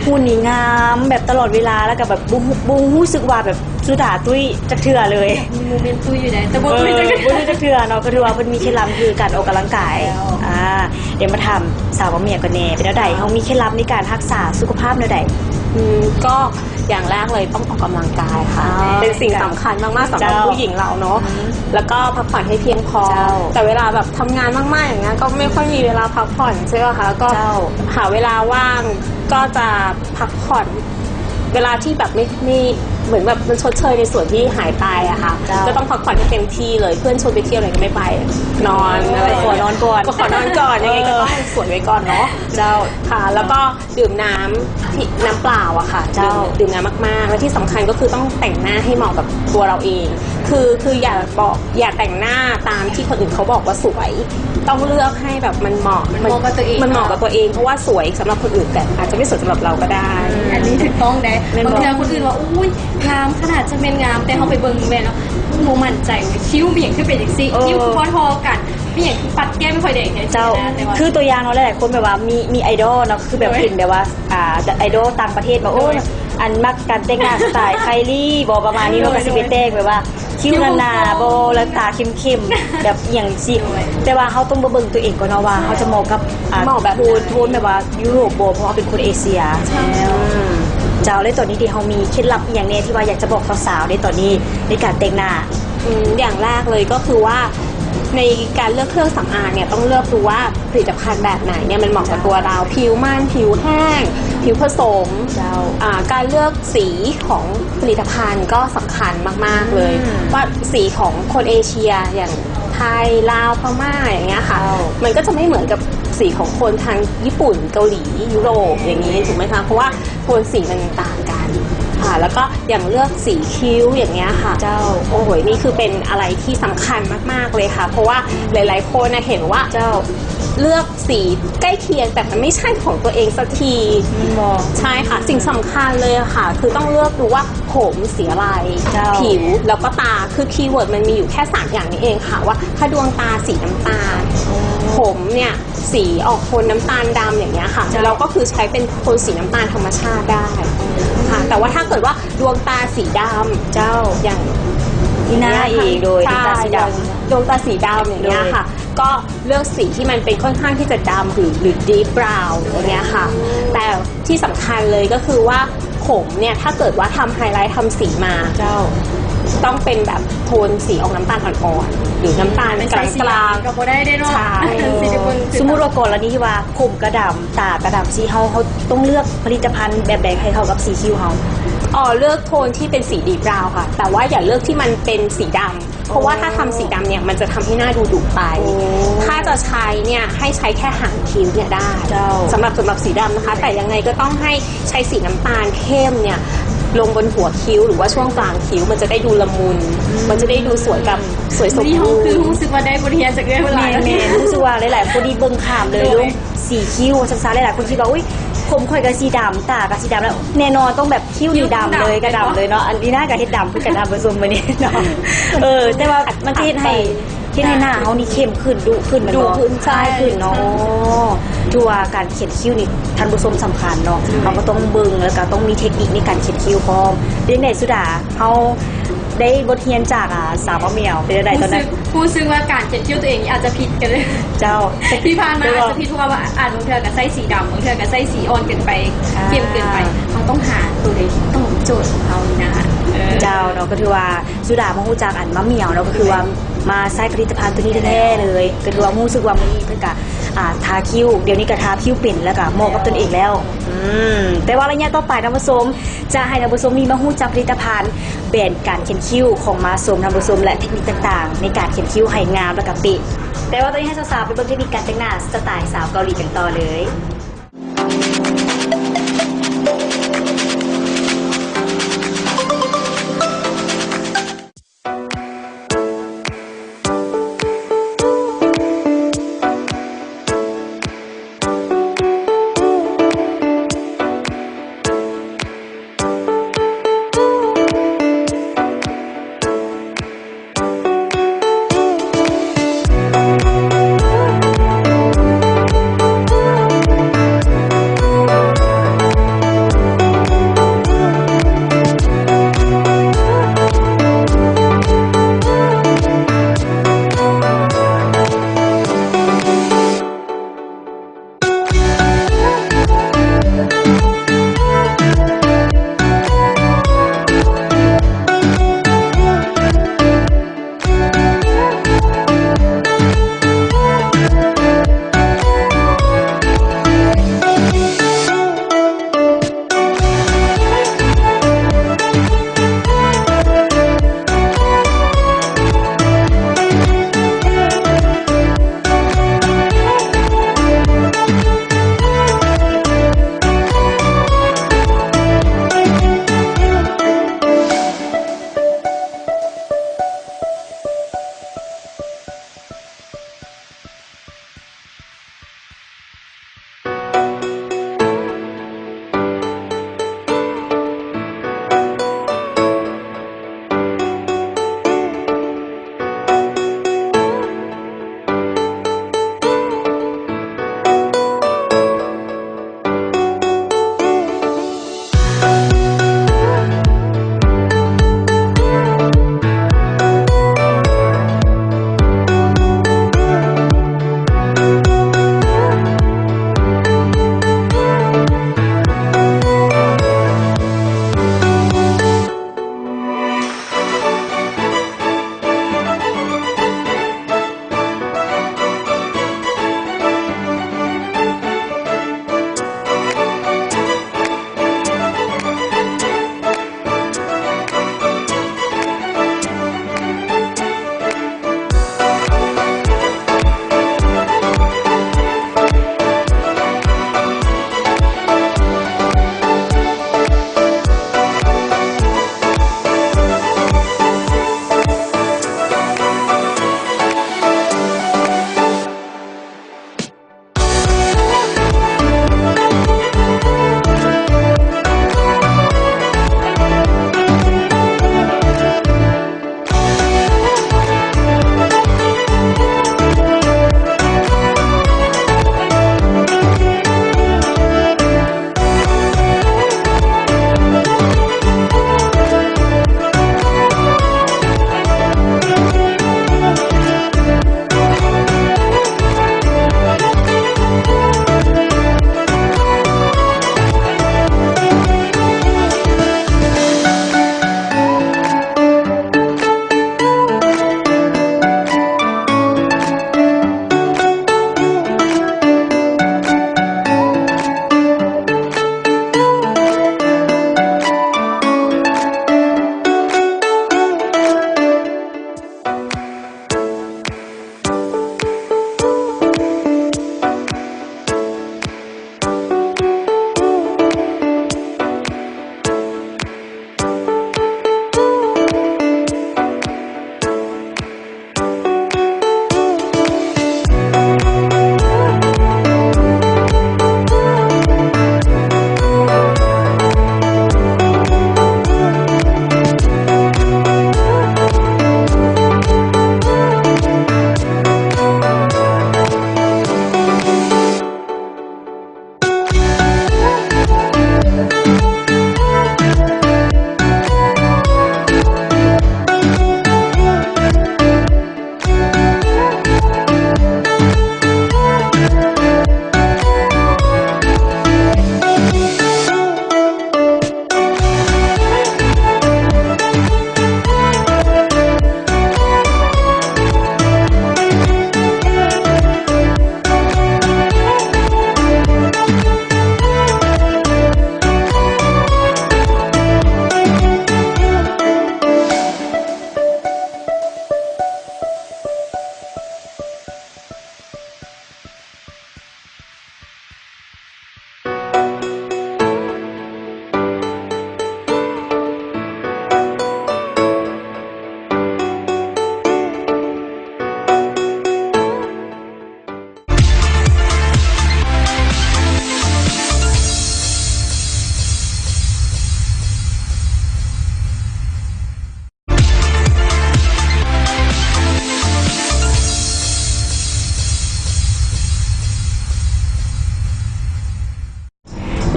ຫຸ່ນນີ້ງາມແບບຕະຫຼອດເວລາ ແລ້ວກໍແບບບໍ່ ບໍ່ຮູ້ສຶກວ່າແບບສຸດາຕຸ້ຍຈັກເທື່ອເລີຍ. ມີໂມເມັນຕຸ້ຍຢູ່ໃດ ແຕ່ບໍ່ ເອີ ຕຸ້ຍຈັກເທື່ອ ບໍ່ຕຸ້ຍຈັກເທື່ອເນາະ. ກໍຖືວ່າເພິ່ນມີເຄັດລັບຄືການອອກກຳລັງກາຍ. ແລ້ວ ອ່າ ດຽວມາຖາມສາວບັກເໝືອກ່ອນແດ່ ເປັນແນວໃດ? ເຮົາມີເຄັດລັບໃນການຮັກສາສຸຂະພາບແນວໃດ? ອືມ ກໍຢ່າງແລກເລີຍຕ້ອງອອກກຳລັງກາຍຄ່ະ. ອໍ ເປັນສິ່ງສຳຄັນມາກໆ ສຳລັບ ເຈົ້າ ຜູ້ຍິງເຮົາເນາະ. ອືມ ແລ້ວກໍພັກຜ່ອນໃຫ້ພຽງພໍ. ເຈົ້າ ແຕ່ເວລາແບບທຳງານມາກໆ ຢ່າງເງີ້ຍ ກໍໄມ່ຄ່ອຍມີເວລາພັກຜ່ອນ ໃຊ່ບໍ່ຄະ? ກໍ ເຈົ້າ ຫາເວລາວ່າງ ກໍຈະພັກຜ່ອນ ເວລາທີ່ແບບໄມ່ ໄມ່ ເໝືອນແບບມັນຊົດເຊີຍໃນສ່ວນທີ່ຫາຍໄປອະຄ່ະ. ເຈົ້າ ກໍຕ້ອງພັກຜ່ອນໃຫ້ເຕັມທີ່ເລີຍ ເພື່ອນຊວນໄປທ່ຽວໃດກໍໄມ່ໄປ ນອນ ເອີ ອະໄລ ຂໍນອນກ່ອນ ຂໍນອນກ່ອນ ຍັງໄງກໍຕ້ອງ ເອີ ສວນໄວ້ກ່ອນເນາະ. ເຈົ້າ ຄ່ະ ແລ້ວກໍດື່ມນ້ຳທີ່ ນ້ຳເປົ່າອະຄ່ະ. ເຈົ້າ ດື່ມ ດື່ມນ້ຳມາກໆ ແລະທີ່ສຳຄັນກໍຄືຕ້ອງແຕ່ງໜ້າໃຫ້ເໝາະກັບຕົວເຮົາເອງ ຄື ຄືຢ່າບອກ ຢ່າແຕ່ງໜ້າຕາມທີ່ຄົນອື່ນເຂົາບອກວ່າສວຍ ຕ້ອງເລືອກໃຫ້ແບບມັນເໝາະ ມັນເໝາະກັບຕົວເອງ ມັນເໝາະກັບຕົວເອງ ເພາະວ່າສວຍສຳລັບຄົນອື່ນ ແຕ່ອາດຈະໄມ່ສວຍສຳລັບເຮົາກໍໄດ້. ອືມ ອັນນີ້ຖືກຕ້ອງເດ. ແມ່ນບໍ່? ບາງເທື່ອຄົນອື່ນວ່າ ໂອ້ຍ ງາມຂະໜາດ ຈັ່ງແມ່ນງາມ ແຕ່ເຮົາໄປເບິ່ງແມ່ນເນາະ ບໍ່ໝັ້ນໃຈ ຄິ້ວມີຫຍັງຄືເປັນຈັ່ງຊີ້ ເອີ ຄິ້ວຄືບໍ່ທໍ່ກັນ ມີຫຍັງຄືປັດແກ້ມຂ້ອຍແດງແທ້ ເຈົ້າ ຊີ້ນະ. ແຕ່ວ່າ ຄືຕົວຢ່າງເນາະ ຫຼາຍໆຄົນແບບວ່າມີ ມີໄອດອລເນາະ ຄືແບບ ໂດຍ ເປັນແບບວ່າ ອ່າ ໄອດອນຕ່າງປະເທດ ແບບ ໂດຍ ໂອ້ຍ ອັນມັກການແຕ່ງໜ້າສະໄຕໄຄລີບໍ ປະມານນີ້ເນາະ ໂດຍ ກໍຊິໄປແຕ່ງແບບວ່າ ໂດຍ ຄິ້ວໜາໆບໍ ແລ້ວຕາເຂັ້ມໆ ແບບອີ່ຫຍັງຊີ້. ໂດຍ ແຕ່ວ່າເຮົາຕ້ອງມາເບິ່ງຕົວເອງກ່ອນເນາະວ່າ ເຮົາຈະເໝາະກັບ ອ່າ ເໝາະແບບ ໂທນ ໂທນແບບວ່າຢູໂຣບບໍ ເພາະວ່າເປັນຄົນເອເຊຍ. ແມ່ນ ເຈົ້າ ແລ້ວຕອນນີ້ທີ່ເຮົາມີເຄັດລັບອີ່ຫຍັງແດ່ທີ່ວ່າຢາກຈະບອກສາວໆ ໃນຕອນນີ້ ໃນການແຕ່ງໜ້າ? ອືມ ຢ່າງແລກເລີຍກໍຄືວ່າ ໃນການເລືອກເຄື່ອງສຳອາງເນ່ຍ ຕ້ອງເລືອກດູວ່າຜະລິດຕະພັນແບບໄໝເນ່ຍ ມັນເໝາະກັບ ເຈົ້າ ຕົວເຮົາ ຜິວມັນ ຜິວແຫ້ງ ຜິວຜະສົມ. ເຈົ້າ ອ່າ ການເລືອກສີຂອງຜະລິດຕະພັນກໍສຳຄັນມາກໆເລີຍ ອືມ ວ່າສີຂອງຄົນເອເຊຍ ຢ່າງໄທ ລາວ ພະມ້າ ຢ່າງເງີ້ຍຄ່ະ. ເຈົ້າ ມັນກໍຈະໄມ່ເໝືອນກັບສີຂອງຄົນທາງຍີ່ປຸ່ນ ເກົາຫຼີ ຢູໂຣບ ອືມ ຢ່າງນີ້ ຖືກໄໝຄະ? ເພາະວ່າໂທນສີມັນຕ່າງກັນ. ອ່າ ແລ້ວກໍຢ່າງເລືອກສີຄິ້ວ ຢ່າງເງີ້ຍຄ່ະ. ເຈົ້າ ໂອ້ໂຫ ນີ້ຄືເປັນອະໄລທີ່ສຳຄັນມາກໆເລີຍຄ່ະ ເພາະວ່າ ອືມ ຫຼາຍໆຄົນນະເຫັນວ່າ ເຈົ້າ ເລືອກສີໃກ້ຄຽງ ແຕ່ມັນໄມ່ໃຊ່ຂອງຕົວເອງສັກທີ. ແມ່ນບໍ່? ໃຊ່ຄ່ະ ສິ່ງສຳຄັນເລີຍຄ່ະ ຄືຕ້ອງເລືອກດູວ່າຜົມສີອະໄລ ເຈົ້າ ຜິວ ແລ້ວກໍຕາ ຄືຄີເວີດມັນມີຢູ່ແຄ່ສາມຢ່າງນີ້ເອງຄ່ະ ວ່າຖ້າດວງຕາສີນ້ຳຕານ ໂອ້ ຜົມເນ່ຍ ສີອອກໂທນນ້ຳຕານດຳ ຢ່າງເງີ້ຍຄ່ະ. ເຈົ້າ ເຮົາກໍຄືໃຊ້ເປັນໂທນສີນ້ຳຕານທຳມະຊາດໄດ້ ອືມ ຄ່ະ. ແຕ່ວ່າຖ້າເກີດວ່າດວງຕາສີດຳ ເຈົ້າ ຢ່າງ ອີ່ໜ້າເອງ ໂດຍ ໃຊ່ ດວງຕາສີດຳ ດວງຕາສີດຳ ຢ່າງເງີ້ຍຄ່ະ ໂດຍ ກໍເລືອກສີທີ່ມັນເປັນຄ່ອນຂ້າງທີ່ຈະດຳ ຫຼື ຫຼື ດີບບຣາວ ຢ່າງເງີ້ຍຄ່ະ. ອືມ ແຕ່ທີ່ສຳຄັນເລີຍກໍຄືວ່າ ຜົມເນ່ຍ ຖ້າເກີດວ່າທຳໄຮໄລ ທຳສີມາ ເຈົ້າ ຕ້ອງເປັນແບບໂທນສີອອກນ້ຳຕານອ່ອນໆ ຫຼື ນ້ຳຕານ ເປັນ ກລາງໆ ກໍບໍ່ໄດ້ເດ້ເນາະ. ໃຊ່ ຊິໄດ້ເບິ່ງ ສົມມຸດວ່າກໍລະນີທີ່ວ່າຜົມກະດຳ ຕາກະດຳ ຊີ້ ເຮົາ ເຮົາຕ້ອງເລືອກຜະລິດຕະພັນແບບໃດໃຫ້ເຂົ້າກັບສີຄິ້ວເຮົາ? ອໍ ເລືອກໂທນທີ່ເປັນສີດີບບຣາວຄ່ະ ແຕ່ວ່າຢ່າເລືອກທີ່ມັນເປັນສີດຳ ເພາະວ່າ ອໍ ຖ້າທຳສີດຳເນ່ຍ ມັນຈະທຳໃຫ້ໜ້າດູດຸໄປ. ໂອ້ ຖ້າຈະໃຊ້ເນ່ຍ ໃຫ້ໃຊ້ແຄ່ຫາງຄິ້ວເນ່ຍໄດ້ ເຈົ້າ ສຳລັບ ສຳລັບສີດຳນະຄະ. ໂອເຄ ແຕ່ຍັງໄງກໍຕ້ອງໃຫ້ ໃຊ້ສີນ້ຳຕານເຂັ້ມເນ່ຍລົງບົນຫົວຄິ້ວ ຫຼືວ່າຊ່ວງກາງຄິ້ວ ມັນຈະໄດ້ດູລະມຸນ ອືມ ມັນຈະໄດ້ດູສວຍແບບ ອືມ ສວຍສົມບູນ. ນີ້ເຮົາຄືຮູ້ສຶກວ່າໄດ້ບົດຮຽນຈາກເອື້ອຍເພິ່ນຫຼາຍ. ແມ່ນໆ ຮູ້ສຶກວ່າຫຼາຍໆຄົນນີ້ເບິ່ງຂ້າມເລີຍ ໂດຍ ເລື່ອງສີຄິ້ວ ວ່າຊັ້ນຊະ. ຫຼາຍໆຄົນຄິດວ່າ ອຸ້ຍ ຜົມຂ້ອຍກໍສີດຳ ຕາກໍສີດຳ ແລ້ວແນ່ນອນຕ້ອງແບບຄິ້ວນີ້ດຳເລີຍ ຄິ້ວຕ້ອງດຳ ກໍດຳເລີຍເນາະ. ແມ່ນບໍ່? ອັນນີ້ໜ້າກໍເຮັດດຳຄືກັນ ທ່ານຜູ້ຊົມ ມື້ນີ້ເນາະ. ເອີ ແຕ່ວ່າມັນຈະເຮັດໃຫ້ ເຮັດໃຫ້ໜ້າເຮົານີ້ເຂັ້ມຂຶ້ນ ດຸຂຶ້ນ ແມ່ນບໍ່? ດຸຂຶ້ນ ໃຊ່ ຄາຍຂຶ້ນເນາະ. ໂອ້ ຖືວ່າການຂຽນຄິ້ວນີ້ ທ່ານຜູ້ຊົມ ສຳຄັນເນາະ. ເຮົາກໍຕ້ອງເບິ່ງ ແລ້ວກໍຕ້ອງມີເທັກນິກໃນການຂຽນຄິ້ວພ້ອມ. ເປັນຈັ່ງໃດສຸດາ ເຮົາ ໄດ້ບົດຮຽນຈາກ ອ່າ ສາວມະໝຽວ ເປັນຈັ່ງໃດຕອນນັ້ນ? ຮູ້ສຶກ ຮູ້ສຶກວ່າການຂຽນຄິ້ວຕົວເອງນີ້ອາດຈະຜິດກໍໄດ້. ເຈົ້າ ທີ່ຜ່ານມາອາດຈະຜິດ ເພາະວ່າ ອ່າ ບາງເທື່ອກໍໃສ່ສີດຳ ບາງເທື່ອກໍໃສ່ສີອ່ອນເກີນໄປ ອ່າ ເຂັ້ມເກີນໄປ. ເຮົາຕ້ອງຫາຕົວໃດທີ່ຕອບໂຈດຂອງເຮົານີ້ນະ. ເອີ ເຈົ້າເນາະ. ກໍຖືວ່າສຸດາມາຮູ້ຈັກ ອັນ ມະໝຽວເນາະ ກໍຄືວ່າມາໃຊ້ຜະລິດຕະພັນຕົວນີ້ແທ້ໆເລີຍ. ກໍຖືວ່າຮູ້ສຶກວ່າມື້ນີ້ເພິ່ນກະ ອ່າ ທາຄິ້ວ ດຽວນີ້ກະທາຄິ້ວເປັນ ແລ້ວກະເໝາະກັບຕົນເອງແລ້ວ. ອືມ ແຕ່ວ່າໄລຍະຕໍ່ໄປ ທ່ານຜູ້ຊົມ ຈະໃຫ້ທ່ານຜູ້ຊົມນີ້ມາຮູ້ຈັກຜະລິດຕະພັນແບຣນການຂຽນຄິ້ວຂອງມາຊົມ ທ່ານຜູ້ຊົມ ແລະ ເທັກນິກຕ່າງໆໃນການຂຽນຄິ້ວໃຫ້ງາມ ແລ້ວກະເປະ. ແຕ່ວ່າຕອນນີ້ໃຫ້ສາວໆໄປເບິ່ງເທັກນິກການແຕ່ງໜ້າສະໄຕສາວເກົາຫຼີກັນຕໍ່ເລີຍ.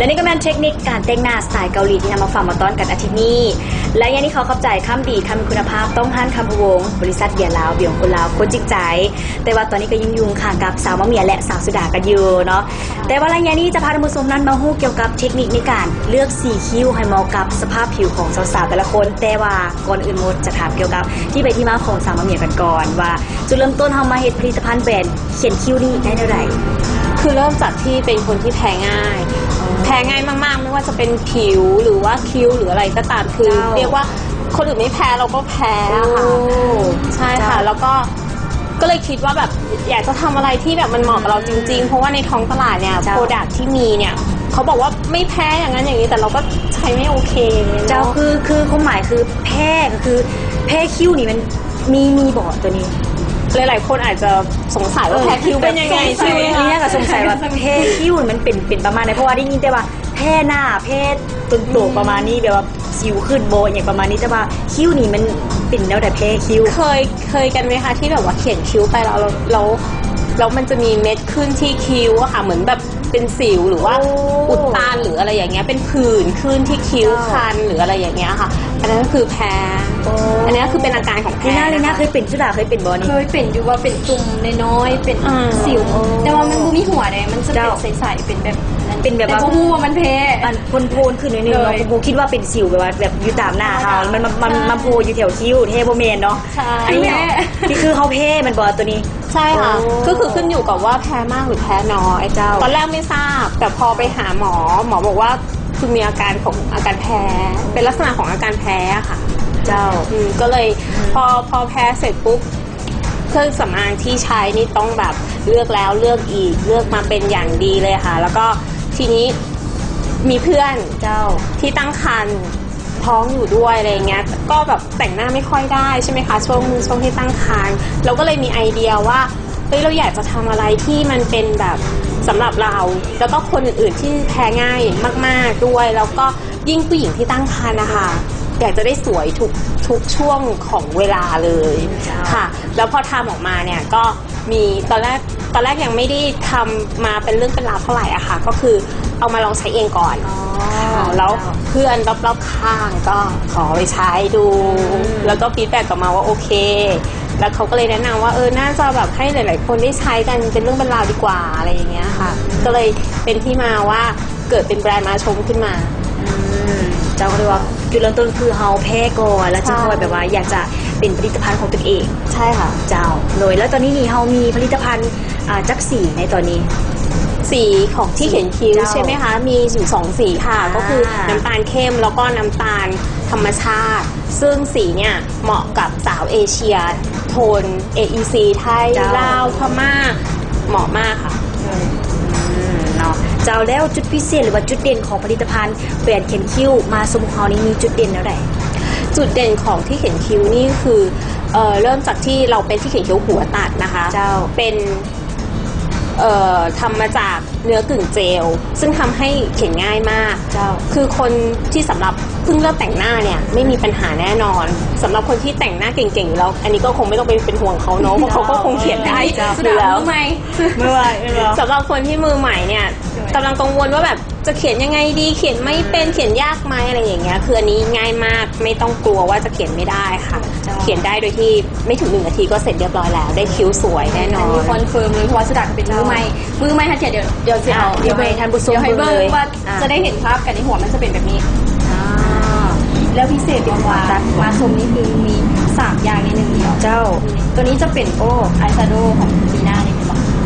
ອັນນີ້ກໍແມ່ນເທັກນິກການແຕ່ງໜ້າສະໄຕເກົາຫຼີທີ່ນຳມາຝາກມາຕ້ອນກັນອາທິດນີ້ ແລະ ຢ່າງນີ້ຂໍຂອບໃຈຄຳດີ ຄຳຄຸນນະພາບ ຕ້ອງຮ້ານຄຳພະວົງ ບໍລິສັດເຢຍລາວ ເບຍວຄົນລາວ ຄົນຈິງໃຈ. ແຕ່ວ່າຕອນນີ້ກໍຍັງຢູ່ຂ້າງກັບສາວມະໝຽນ ແລະ ສາວສຸດາກັນຢູ່ເນາະ. ແຕ່ວ່າໄລຍະນີ້ຈະພາທ່ານຜູ້ຊົມນັ້ນມາຮູ້ກ່ຽວກັບເທັກນິກໃນການເລືອກສີຄິ້ວໃຫ້ເໝາະກັບສະພາບຜິວຂອງສາວໆແຕ່ລະຄົນ. ແຕ່ວ່າກ່ອນອື່ນໝົດຈະຖາມກ່ຽວກັບທີ່ໄປທີ່ມາຂອງສາວມະໝຽນກັນກ່ອນວ່າ ຈຸດເລີ່ມຕົ້ນເຮົາມາເຮັດຜະລິດຕະພັນແບຣນຂຽນຄິ້ວນີ້ໄດ້ແນວໃດ? ຄືເລີ່ມຈາກທີ່ເປັນຄົນທີ່ແພ້ງ່າຍ ແພ້ງ່າຍມາກໆ ໄມ່ວ່າຈະເປັນຜິວ ຫຼືວ່າຄິ້ວ ຫຼືອະໄລກໍຕາມ ຄື ເຈົ້າ ຮຽກວ່າຄົນອື່ນໄມ່ແພ້ ເຮົາກໍແພ້ອະຄ່ະ. ໂອ້ ໃຊ່ຄ່ະ ເຈົ້າ ແລ້ວກໍ ກໍເລີຍຄິດວ່າແບບຢາກຈະທຳອະໄລທີ່ແບບມັນເໝາະກັບເຮົາ ອືມ ຈິງໆ ເພາະວ່າໃນທ້ອງຕະຫຼາດເນ່ຍ ເຈົ້າ ໂປຣດັກທີ່ມີເນ່ຍ ເຂົາບອກວ່າໄມ່ແພ້ຢ່າງນັ້ນຢ່າງນີ້ ແຕ່ເຮົາກໍໃຊ້ໄມ່ໂອເຄເນາະ. ເຈົ້າ ຄື ຄືຄວາມໝາຍຄືແພ້ກໍຄືແພ້ຄິ້ວນີ້ມັນ ມີ ມີບໍ່ໂຕນີ້? ຫຼາຍໆຄົນອາດຈະສົງໄສວ່າ ເອີ ແພ້ຄິ້ວເປັນຍັງໄງ ແບບສົງໄສ ໃຊ່ໄໝ? ນີ້ກໍສົງໄສວ່າແພ້ຄິ້ວມັນເປັນ ເປັນປະມານໃດ ເພາະວ່າໄດ້ຍິນແຕ່ວ່າແພ້ໜ້າ ແພ້ຕົນໂຕ ອືມ ປະມານນີ້ ແບບວ່າສິວຂຶ້ນບໍ່ ອີ່ຫຍັງປະມານນີ້ ແຕ່ວ່າຄິ້ວນີ້ມັນເປັນແນວໃດ ແພ້ຄິ້ວ? ເຄີຍ ເຄີຍກັນໄໝຄະ ທີ່ແບບວ່າຂຽນຄິ້ວໄປແລ້ວ ແລ້ວ ແລ້ວ ແລ້ວມັນຈະມີເມັດຂຶ້ນທີ່ຄິ້ວອະຄ່ະ ເໝືອນແບບ ເປັນສິວ ຫຼືວ່າ ໂອ້ ອຸດຕັນ ຫຼືອະໄລຢ່າງເງຍ ເປັນຜື່ນຂຶ້ນທີ່ຄິ້ວ ເຈົ້າ ຄັນ ຫຼືອະໄລຢ່າງເງຍຄ່ະ ອັນນັ້ນກໍຄືແພ້ ໂອ້ ອັນນີ້ກໍຄືເປັນອາການຂອງແພ້. ລີນາ ລີນາເຄີຍເປັນ ສຸດາເຄີຍເປັນບໍ່ນີ້? ເຄີຍເປັນຢູ່ ວ່າເປັນຕຸ່ມນ້ອຍໆ ເປັນ ອ່າ ສິວ ໂອ້ ແຕ່ວ່າມັນບໍ່ມີຫົວເດ້ ມັນຈະເປັນ ເຈົ້າ ໃສໆ ເປັນແບບນັ້ນ ເປັນແບບວ່າ ແຕ່ບໍ່ຮູ້ວ່າມັນແພ້ ອັນໂພນໆຂຶ້ນໜ້ອຍໜຶ່ງເນາະ ໂດຍ ບໍ່ຄິດວ່າເປັນສິວ ແບບວ່າແບບຢູ່ຕາມໜ້າເຮົາ ມັນ ມັນ ມັນ ມັນໂຜຢູ່ແຖວຄິ້ວ ແທ້ບໍ່ແມ່ນເນາະ. ໃຊ່ ອັນນີ້ເນາະ ຄືເຮົາແພ້ແມ່ນບໍ່ໂຕນີ້? ໃຊ່ຄ່ະ ໂອ້ ກໍຄືຂຶ້ນຢູ່ກັບວ່າແພ້ມາກຫຼືແພ້ນ້ອຍ. ເຈົ້າ ຕອນແລກໄມ່ຊາບ ແຕ່ພໍໄປຫາໝໍ ໝໍບອກວ່າ ຄືມີອາການຂອງອາການແພ້ ເປັນລັກສະນະຂອງອາການແພ້ອະຄ່ະ. ເຈົ້າ ອືມ ກໍເລີຍ ອືມ ພໍ ພໍແພ້ເສັດປຸບ ເຄື່ອງສຳອາງທີ່ໃຊ້ນີ້ຕ້ອງແບບເລືອກແລ້ວເລືອກອີກ ເລືອກມາເປັນຢ່າງດີເລີຍຄ່ະ. ແລ້ວກໍທີນີ້ມີເພື່ອນ ເຈົ້າ ທີ່ຕັ້ງຄรรภ์ ທ້ອງຢູ່ດ້ວຍ ອະໄລຢ່າງເງຍ ກໍແບບແຕ່ງໜ້າໄມ່ຄ່ອຍໄດ້ ໃຊ່ໄໝຄະ ຊ່ວງ ຊ່ວງທີ່ຕັ້ງຄรรภ์ ເຮົາກໍເລີຍມີໄອເດຍວ່າ ເຮີ້ຍ ເຮົາຢາກຈະທຳອະໄລທີ່ມັນເປັນແບບສຳລັບເຮົາ ແລ້ວກໍຄົນອື່ນໆທີ່ແພ້ງ່າຍມາກໆດ້ວຍ ແລ້ວກໍຍິ່ງຜູ້ຍິງທີ່ຕັ້ງຄรรภ์ນະຄະ ຢາກຈະໄດ້ສວຍທຸກ ທຸກຊ່ວງຂອງເວລາເລີຍ ເຈົ້າ ຄ່ະ. ແລ້ວພໍທຳອອກມາເນ່ຍ ກໍ ມີ ຕອນແລກ ຕອນແລກຍັງໄມ່ໄດ້ທຳມາເປັນເລື່ອງເປັນລາວເທົ່າໃດອະຄ່ະ ກໍຄືເອົາມາລອງໃຊ້ເອງກ່ອນ ອໍ ຄ່ະ ແລ້ວ ເຈົ້າ ເພື່ອນລອບໆຂ້າງກໍຂໍໄປໃຊ້ດູ ອືມ ແລ້ວກໍ feedback ກັບມາວ່າໂອເຄ ແລ້ວເຂົາກໍເລີຍແນະນຳວ່າ ເອີ ໜ້າຈະແບບໃຫ້ຫຼາຍໆຄົນໄດ້ໃຊ້ກັນເປັນເລື່ອງເປັນລາວດີກວ່າ ອະໄລຢ່າງເງຍຄ່ະ ອືມ ກໍເລີຍເປັນທີ່ມາວ່າ ເກີດເປັນແບຣນມາຊົມຂຶ້ນມາ. ອືມ ເຈົ້າ ກໍເລີຍວ່າຈຸດເລີ່ມຕົ້ນຄືເຮົາແພ້ກ່ອນ ແລ້ວຈຶ່ງ ເຈົ້າ ຄ່ອຍແບບວ່າຢາກຈະເປັນຜະລິດຕະພັນຂອງຕົນເອງ. ໃຊ່ຄ່ະ ເຈົ້າ ໂດຍ ແລ້ວຕອນນີ້ນີ້ເຮົາມີຜະລິດຕະພັນ ອ່າ ຈັກສີໃນຕອນນີ້? ສີຂອງທີ່ຂຽນຄິ້ວ ເຈົ້າ ໃຊ່ໄໝຄະ? ມີຢູ່ສອງສີຄ່ະ ອ່າ ກໍຄືນ້ຳຕານເຂັ້ມ ແລ້ວກໍນ້ຳຕານທຳມະຊາດ ຊຶ່ງສີເນ່ຍ ເໝາະກັບສາວເອເຊຍ ໂທນ ເອອີຊີ ໄທ ເຈົ້າ ລາວ ພະມ້າ ເໝາະມາກຄ່ະ. ອືມ ເນາະ ເຈົ້າ ແລ້ວຈຸດພິເສດ ຫຼືວ່າຈຸດເດັ່ນຂອງຜະລິດຕະພັນແບຣນຂຽນຄິ້ວມາຊົມຂອງເຮົານີ້ ມີຈຸດເດັ່ນແນວໃດ? ຈຸດເດັ່ນຂອງທີ່ຂຽນຄິ້ວນີ້ຄື ເອີ ເລີ່ມຈາກທີ່ເຮົາເປັນທີ່ຂຽນຄິ້ວຫົວຕັດນະຄະ ເຈົ້າ ເປັນ ເອີ ທຳມາຈາກ ເນື້ອກຶ່ງເຈວ ຊຶ່ງທຳໃຫ້ຂຽນງ່າຍມາກ. ເຈົ້າ ຄືຄົນທີ່ສຳລັບເພິ່ງເລີ່ມແຕ່ງໜ້າເນ່ຍ ໄມ່ມີປັນຫາແນ່ນອນ. ສຳລັບຄົນທີ່ແຕ່ງໜ້າເກັ່ງໆຢູ່ແລ້ວ ອັນນີ້ກໍຄົງໄມ່ຕ້ອງໄປເປັນຫ່ວງເຂົາເນາະ ເພາະເຂົາກໍຄົງຂຽນໄດ້ ເຈົ້າ ຢູ່ແລ້ວ. ມືໃໝ່ ມືໃໝ່ ແມ່ນບໍ່? ສຳລັບຄົນທີ່ມືໃໝ່ເນ່ຍ ໂດຍ ກຳລັງກັງວົນວ່າແບບຈະຂຽນຍັງໄງດີ ຂຽນໄມ່ເປັນ ອືມ ຂຽນຍາກໄໝ ອະໄລຢ່າງເງຍ ຄືອັນນີ້ງ່າຍມາກ ໄມ່ຕ້ອງກົວວ່າຈະຂຽນໄມ່ໄດ້ຄ່ະ. ເຈົ້າ ຂຽນໄດ້ໂດຍທີ່ໄມ່ເຖິງໜຶ່ງນາທີກໍເສັດຮຽບຮ້ອຍແລ້ວ ໄດ້ຄິ້ວສວຍແນ່ນອນ. ອັນນີ້ຄອນເຟີມເລີຍ ເພາະວ່າສຸດາກໍເປັນມືໃໝ່ ເຈົ້າ ມືໃຫ້ ຖ້າຂຽນ ດຽວ ດຽວຊິເອົາ ອ່ະ ດຽວໃຫ້ທ່ານຜູ້ຊົມເບິ່ງເລີຍ ໃຫ້ເບິ່ງວ່າ ອ່ະ ຈະໄດ້ເຫັນພາບກັນໃນຫົວມັນຈະເປັນແບບນີ້. ອ່າ ແລ້ວພິເສດເປັນວ່າມາຊົມນີ້ຄືມີສາມຢ່າງໃນໜຶ່ງດຽວ. ເຈົ້າ ໂຕນີ້ຈະເປັນ ໂອ້ ອາຍແຊໂດຂອງລີນານີ້ແມ່ນບໍ່?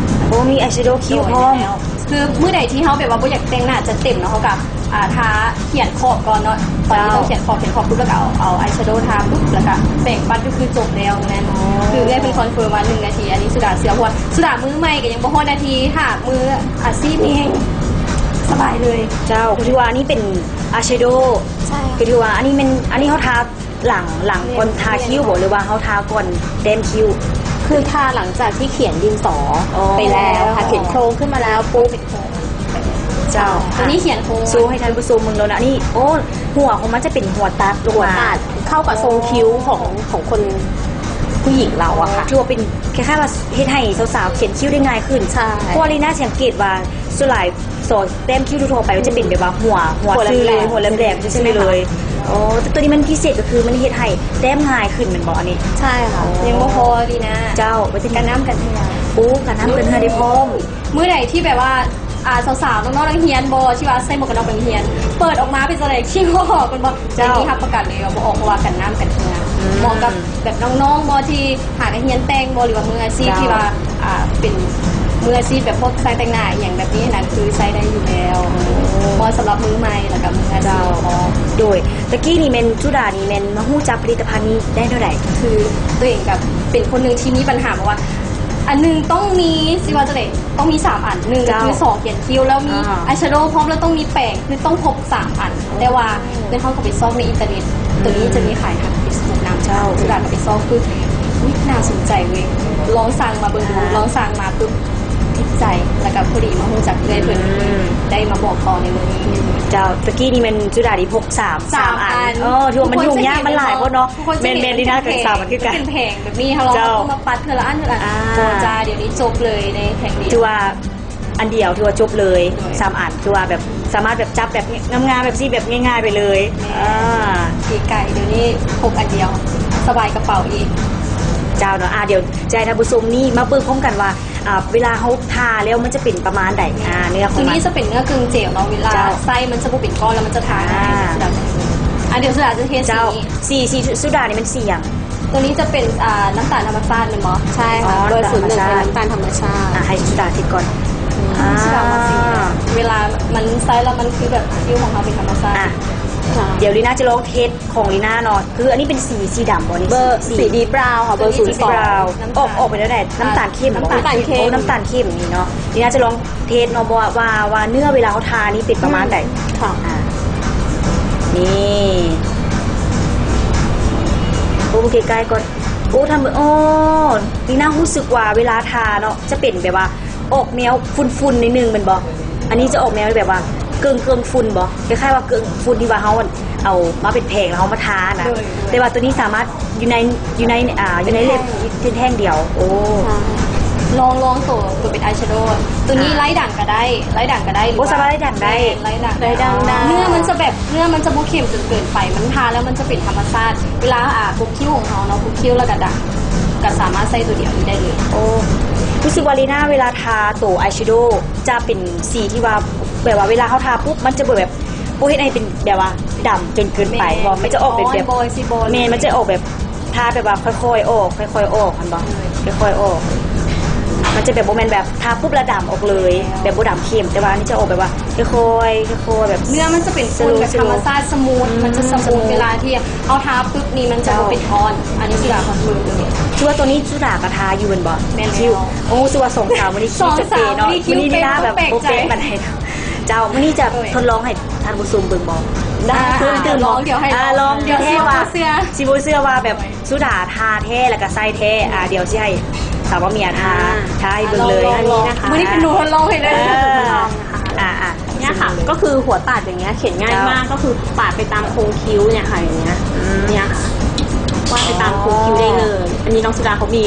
ໂອ້ ມີອາຍແຊໂດຄິ້ວພ້ອມ. ໂດຍ ແມ່ນແລ້ວ ຄືມື້ໃດທີ່ເຮົາແບບວ່າບໍ່ຢາກແຕ່ງໜ້າຈັດເຕັມເນາະ ເຮົາກໍ ອ່າ ທາຂຽນຂອບກ່ອນເນາະ. ຕອນນີ້ ເຈົ້າ ຕ້ອງຂຽນຂອບ ຂຽນຂອບປຸບ ແລ້ວກໍເອົາ ເອົາອາຍແຊໂດທາປຸບ ແລ້ວກໍແປງປັດກໍຄືຈົບແລ້ວ. ແມ່ນ ອໍ ຄືເອື້ອຍເພິ່ນຄອນເຟີມວ່າໜຶ່ງນາທີ ອັນນີ້ສຸດາເຊື່ອ ເພາະວ່າສຸດາມືໃໝ່ກໍຍັງບໍ່ຮອດນາທີ ຖ້າມືອາຊີບນີ້ແຮ່ງສະບາຍເລີຍ. ເຈົ້າ ຄືຖືວ່າອັນນີ້ເປັນອາຍແຊໂດ. ໃຊ່ ຄືຖືວ່າອັນນີ້ແມ່ນ ອັນນີ້ເຮົາທາ ຫຼັງ ຫຼັງກ່ອນ ແມ່ນ ທາຄິ້ວບໍ່ ແມ່ນ ຫຼືວ່າເຮົາທາກ່ອນແຕ້ມຄິ້ວ? ຄືທາຫຼັງຈາກທີ່ຂຽນດິນສອ ອໍ ໄປແລ້ວ ທາຂຽນໂຄງຂຶ້ນມາແລ້ວປຸບ. ເຈົ້າ ອັນນີ້ຂຽນໂຄງ ໂຊໃຫ້ທ່ານຜູ້ຊົມເບິ່ງໂລດນະ. ອັນນີ້ ໂອ້ ຫົວຂອງມັນຈະເປັນຫົວຕັດລົງມາ ຫົວຕັດເຂົ້າກັບຊົງຄິ້ວຂອງ ຂອງຄົນຜູ້ຍິງເຮົາອະຄ່ະ. ຖືວ່າເປັນຄ້າຍໆວ່າເຮັດໃຫ້ສາວໆຂຽນຄິ້ວໄດ້ງ່າຍຂຶ້ນ. ໃຊ່ ເພາະວ່າລີນາສັງເກດວ່າສ່ວນຫຼາຍ ສອງແຕ້ມຄິ້ວທົ່ວໆໄປ ມັນຈະເປັນແບບວ່າຫົວ ຫົວຊື່ເລີຍ ຫົວແຫຼມໆຊື່ເລີຍ. ອໍ ແຕ່ຕົວນີ້ມັນພິເສດກໍຄືມັນເຮັດໃຫ້ແຕ້ມງ່າຍຂຶ້ນແມ່ນບໍ່ອັນນີ້? ໃຊ່ຄ່ະ. ຍັງບໍ່ພໍດີນະ. ເຈົ້າ ວ່າຈະກັນນ້ຳກັນເຫື່ອ. ໂອ້ ກັນນ້ຳກັນເຫື່ອໄດ້ພ້ອມ. ມື້ໃດທີ່ແບບວ່າ ອ່າ ສາວໆ ນ້ອງໆ ນັກຮຽນບໍ່ ທີ່ວ່າໃສ່ໝວກກັນນັອກໄປໂຮງຮຽນ ເປີດອອກມາເປັນຈັ່ງໃດ ຄິ້ວອອກແມ່ນບໍ່? ເຈົ້າ ອັນນີ້ຮັບປະກັນເລີຍວ່າບໍ່ອອກ ເພາະວ່າກັນນ້ຳກັນເຫື່ອ. ອືມ ເໝາະກັບແບບນ້ອງໆ ບໍ່ ທີ່ຫາກະຮຽນແຕ່ງບໍ່ ຫຼືວ່າມືອາຊີບ ເຈົ້າ ທີ່ວ່າ ອ່າ ເປັນມືອາຊີບແບບພວກຊ່າງແຕ່ງໜ້າອີ່ຫຍັງແບບນີ້ຫັ້ນນະ ຄືໃຊ້ໄດ້ຢູ່ແລ້ວ. ໂອ້ ເໝາະສຳລັບມືໃໝ່ ແລ້ວກໍມືອາຊີບ. ເຈົ້າ ໂດຍ ຕະກີ້ນີ້ແມ່ນ ສຸດານີ້ແມ່ນມາຮູ້ຈັກຜະລິດຕະພັນນີ້ໄດ້ແນວໃດ? ຄືຕົວເອງກໍເປັນຄົນໜຶ່ງທີ່ມີບັນຫາ ເພາະວ່າອັນໜຶ່ງຕ້ອງມີ ຊິວ່າຈັ່ງໃດ ຕ້ອງມີສາມອັນ. ໜຶ່ງກໍຄື ເຈົ້າ ສອງຂຽນຄິ້ວ ແລ້ວມີ ອ່າ ອາຍແຊໂດພ້ອມ ແລ້ວຕ້ອງມີແປງ ຄືຕ້ອງຄົບສາມອັນ. ແຕ່ວ່າ ໂອ້ ເວລາເຮົາເຂົ້າໄປຊອກໃນອິນເຕີເນັດ ອືມ ຕົວນີ້ຈະມີຂາຍທາງເຟສບຸກນຳ. ເຈົ້າ ສຸດາກໍໄປຊອກປຶບ ອຸ້ຍ ໜ້າສົນໃຈເວີຍ ລອງສັ່ງມາເບິ່ງດູ. ອ່າ ລອງສັ່ງມາປຶບ ຕິດໃຈ ແລ້ວກໍພໍດີມາຮູ້ຈັກເອື້ອຍເພິ່ນ ອືມ ໄດ້ມາບອກຕໍ່ໃນມື້ນີ້. ເຈົ້າ ຕະກີ້ນີ້ແມ່ນສຸດານີ້ພົກສາມ ສາມອັນ. ເອີ ຖືວ່າມັນຫຍຸ້ງຍາກ ມັນຫຼາຍໂພດເນາະ. ແມ່ນໆ ດີນາກໍສາມອັນຄືກັນ. ເປັນແຜງແບບນີ້ ເຮົາລອງເອົາມາປັດເທື່ອລະອັນ ເທື່ອລະອັນ. ອ່າ ບໍ່ຈ້າ ດຽວນີ້ຈົບເລີຍໃນແທ່ງດຽວ ຖືວ່າອັນດຽວ ຖືວ່າຈົບເລີຍ. ໂດຍ ສາມອັນ ຖືວ່າແບບສາມາດແບບຈັບແບບງາມໆ ແບບຊີ້ ແບບງ່າຍໆໄປເລີຍ. ແມ່ນ. ອ່າ ເກໄກ່ ດຽວນີ້ພົກອັນດຽວ ສະບາຍກະເປົາອີກ. ເຈົ້າເນາະ. ອ່າ ດຽວຈະໃຫ້ທ່ານຜູ້ຊົມນີ້ມາເບິ່ງພ້ອມກັນວ່າ ອ່າ ເວລາເຮົາທາແລ້ວມັນຈະເປັນປະມານໃດ? ອ່າ ເນື້ອຂອງມັນ ຕົວນີ້ຈະເປັນເນື້ອເກິ່ງເຈວເນາະ ເວລາ ເຈົ້າ ໃສ່ມັນຈະບໍ່ເປັນກ້ອນ ແລ້ວມັນຈະທາງ່າຍ. ອ່າ ສຸດາ ອ່າ ດຽວສຸດາຈະເຮັດ ເຈົ້າ ສີ ສີ ສຸດານີ້ແມ່ນສີຫຍັງ? ຕົວນີ້ຈະເປັນ ອ່າ ນ້ຳຕານທຳມະຊາດແມ່ນບໍ່? ໃຊ່ຄ່ະ. ອໍ ເບີສູນໜຶ່ງເປັນນ້ຳຕານທຳມະຊາດ. ອ່າ ໃຫ້ສຸດາເຮັດກ່ອນ. ອືມ ອ່າ ສຸດາວ່າສີ ເວລາມັນໃສ່ແລ້ວມັນຄືແບບຜິວຂອງເຮົາເປັນທຳມະຊາດ. ອ່າ ດຽວລີນາຈະລອງເຮັດຂອງລີນາເນາະ ຄືອັນນີ້ເປັນສີ ສີດຳບໍ່ນີ້? ເບີ ສີ ສີດີບຣາວຄ່ະ ເບີສູນສອງ. ອອກ ອອກເປັນແນວໃດ? ນ້ຳຕານເຂັ້ມບໍ່? ນ້ຳຕານເຂັ້ມ. ໂອ້ ນ້ຳຕານເຂັ້ມນີ້ເນາະ. ລີນາຈະລອງເທສເນາະ ບໍ່ວ່າ ວ່າ ວ່າເນື້ອເວລາເຮົາທານີ້ເປັນປະມານໃດ. ອືມ ຄ່ະ. ອ່າ ນີ້ ໂອ້ ເບິ່ງໃກ້ໆກ່ອນ. ໂອ້ ທ່ານ ໂອ້ ລີນາຮູ້ສຶກວ່າເວລາທາເນາະ ຈະເປັນແບບວ່າອອກແນວຝຸ່ນໆ ໜ້ອຍໜຶ່ງແມ່ນບໍ່? ອັນນີ້ຈະອອກແນວແບບວ່າເກິ່ງໆ ຝຸ່ນບໍ່? ຄ້າຍໆວ່າເກິ່ງຝຸ່ນທີ່ວ່າເຮົາ ເອົາມາເປັນແຜງແລ້ວເຮົາມາທານະ. ໂດຍ ໂດຍ ແຕ່ວ່າຕົວນີ້ສາມາດຢູ່ໃນ ຢູ່ໃນ ອ່າ ຢູ່ໃນເລັບ ເປັນແທ່ງ ເປັນແທ່ງດຽວ. ໂອ້ ລອງ ລອງໂຕ ໂຕເປັນອາຍແຊໂດ ໂຕນີ້ ອ່າ ໄລ່ດ່າງກໍໄດ້ ໄລ່ດ່າງກໍໄດ້. ໂອ້ ສາມາດໄລ່ດ່າງໄດ້. ແມ່ນ ໄລ່ດ່າງ ໄລ່ດ່າງໄດ້. ເນື້ອມັນຈະແບບ ເນື້ອມັນຈະບໍ່ເຂັ້ມຈົນເກີນໄປ ມັນທາແລ້ວມັນຈະເປັນທຳມະຊາດ. ເວລາ ອ່າ ປົກຄິ້ວຂອງເຮົາເນາະ ປົກຄິ້ວແລ້ວກໍດ່າງ ກໍສາມາດໃຊ້ໂຕດຽວນີ້ໄດ້ເລີຍ. ໂອ້ ຮູ້ສຶກວ່າລີນາເວລາທາໂຕອາຍແຊໂດຈະເປັນສີທີ່ວ່າ ແບບວ່າເວລາເຮົາທາປຸບ ມັນຈະບໍ່ແບບ ບໍ່ເຮັດໃຫ້ເປັນແບບວ່າດຳຈົນເກີນໄປ. ແມ່ນ ບໍ່ ມັນຈະອອກເປັນແບບ ເປັນກ້ອນ ບໍ່ ຊິບໍ່ ແມ່ນ ມັນຈະອອກແບບ ທາແບບວ່າຄ່ອຍໆອອກ ຄ່ອຍໆອອກ ເຫັນບໍ່? ໂດຍ ຄ່ອຍໆອອກ. ມັນຈະແບບບໍ່ແມ່ນແບບທາປຸບແລ້ວດຳອອກເລີຍ ແມ່ນແລ້ວ ແບບບໍ່ດຳເຂັ້ມ ແຕ່ວ່າອັນນີ້ຈະອອກແບບວ່າຄ່ອຍໆ ຄ່ອຍໆ ແບບ ເນື້ອມັນຈະເປັນຝຸ່ນແບບ ສະໂລ ທຳມະຊາດ ສະມູດ ອືມ ມັນຈະສະມູດ ສະມູດ ເວລາທີ່ເຮົາທາປຸບນີ້ມັນຈະບໍ່ເປັນກ້ອນ. ເຈົ້າ ອັນນີ້ຄືວ່າຄອນເຟີມເລີຍ. ຄືວ່າຕົວນີ້ສຸດາກໍທາຢູ່ແມ່ນບໍ່? ແມ່ນແລ້ວ. ໂອ້ ຄືວ່າສອງສາວມື້ນີ້ຄິ້ວຈະເປເນາະ ມື້ນີ້ໜ້າແບບບໍ່ເປປານໃດ. ເຈົ້າ ມື້ນີ້ຈະ ໂດຍ ທົດລອງໃຫ້ທ່ານຜູ້ຊົມເບິ່ງບໍ່? ໄດ້ ອ່າ ຕື່ມໆ ລອງ ເນາະ ດຽວໃຫ້ ອ່າ ລອງ ດຽວຊິບໍ່ເຊື່ອ ຊິບໍ່ເຊື່ອວ່າແບບ ໂດຍ ສຸດາທາແທ້ ແລ້ວກໍໃສ່ແທ້. ອ່າ ດຽວຊິໃຫ້ສາວມາເມຍທາ ອ່າ ທາໃຫ້ເບິ່ງເລີຍ. ລອງໆ ອັນນີ້ນະຄະ ມື້ນີ້ເປັນໜູທົດລອງໃຫ້ເລີຍ. ເອີ ອ່າໆ ເນຍຄ່ະ ກໍຄືຫົວປາດຢ່າງເງຍ ຂຽນງ່າຍມາກ ເຈົ້າ ກໍຄືປາດໄປຕາມໂຄງຄິ້ວເນຍຄ່ະ ຢ່າງເງຍ ອືມ ເນຍຄ່ະ ວາດໄປຕາມໂຄງຄິ້ວໄດ້ເລີຍ. ອໍ ອັນນີ້ນ້ອງສຸດາເຂົາມີ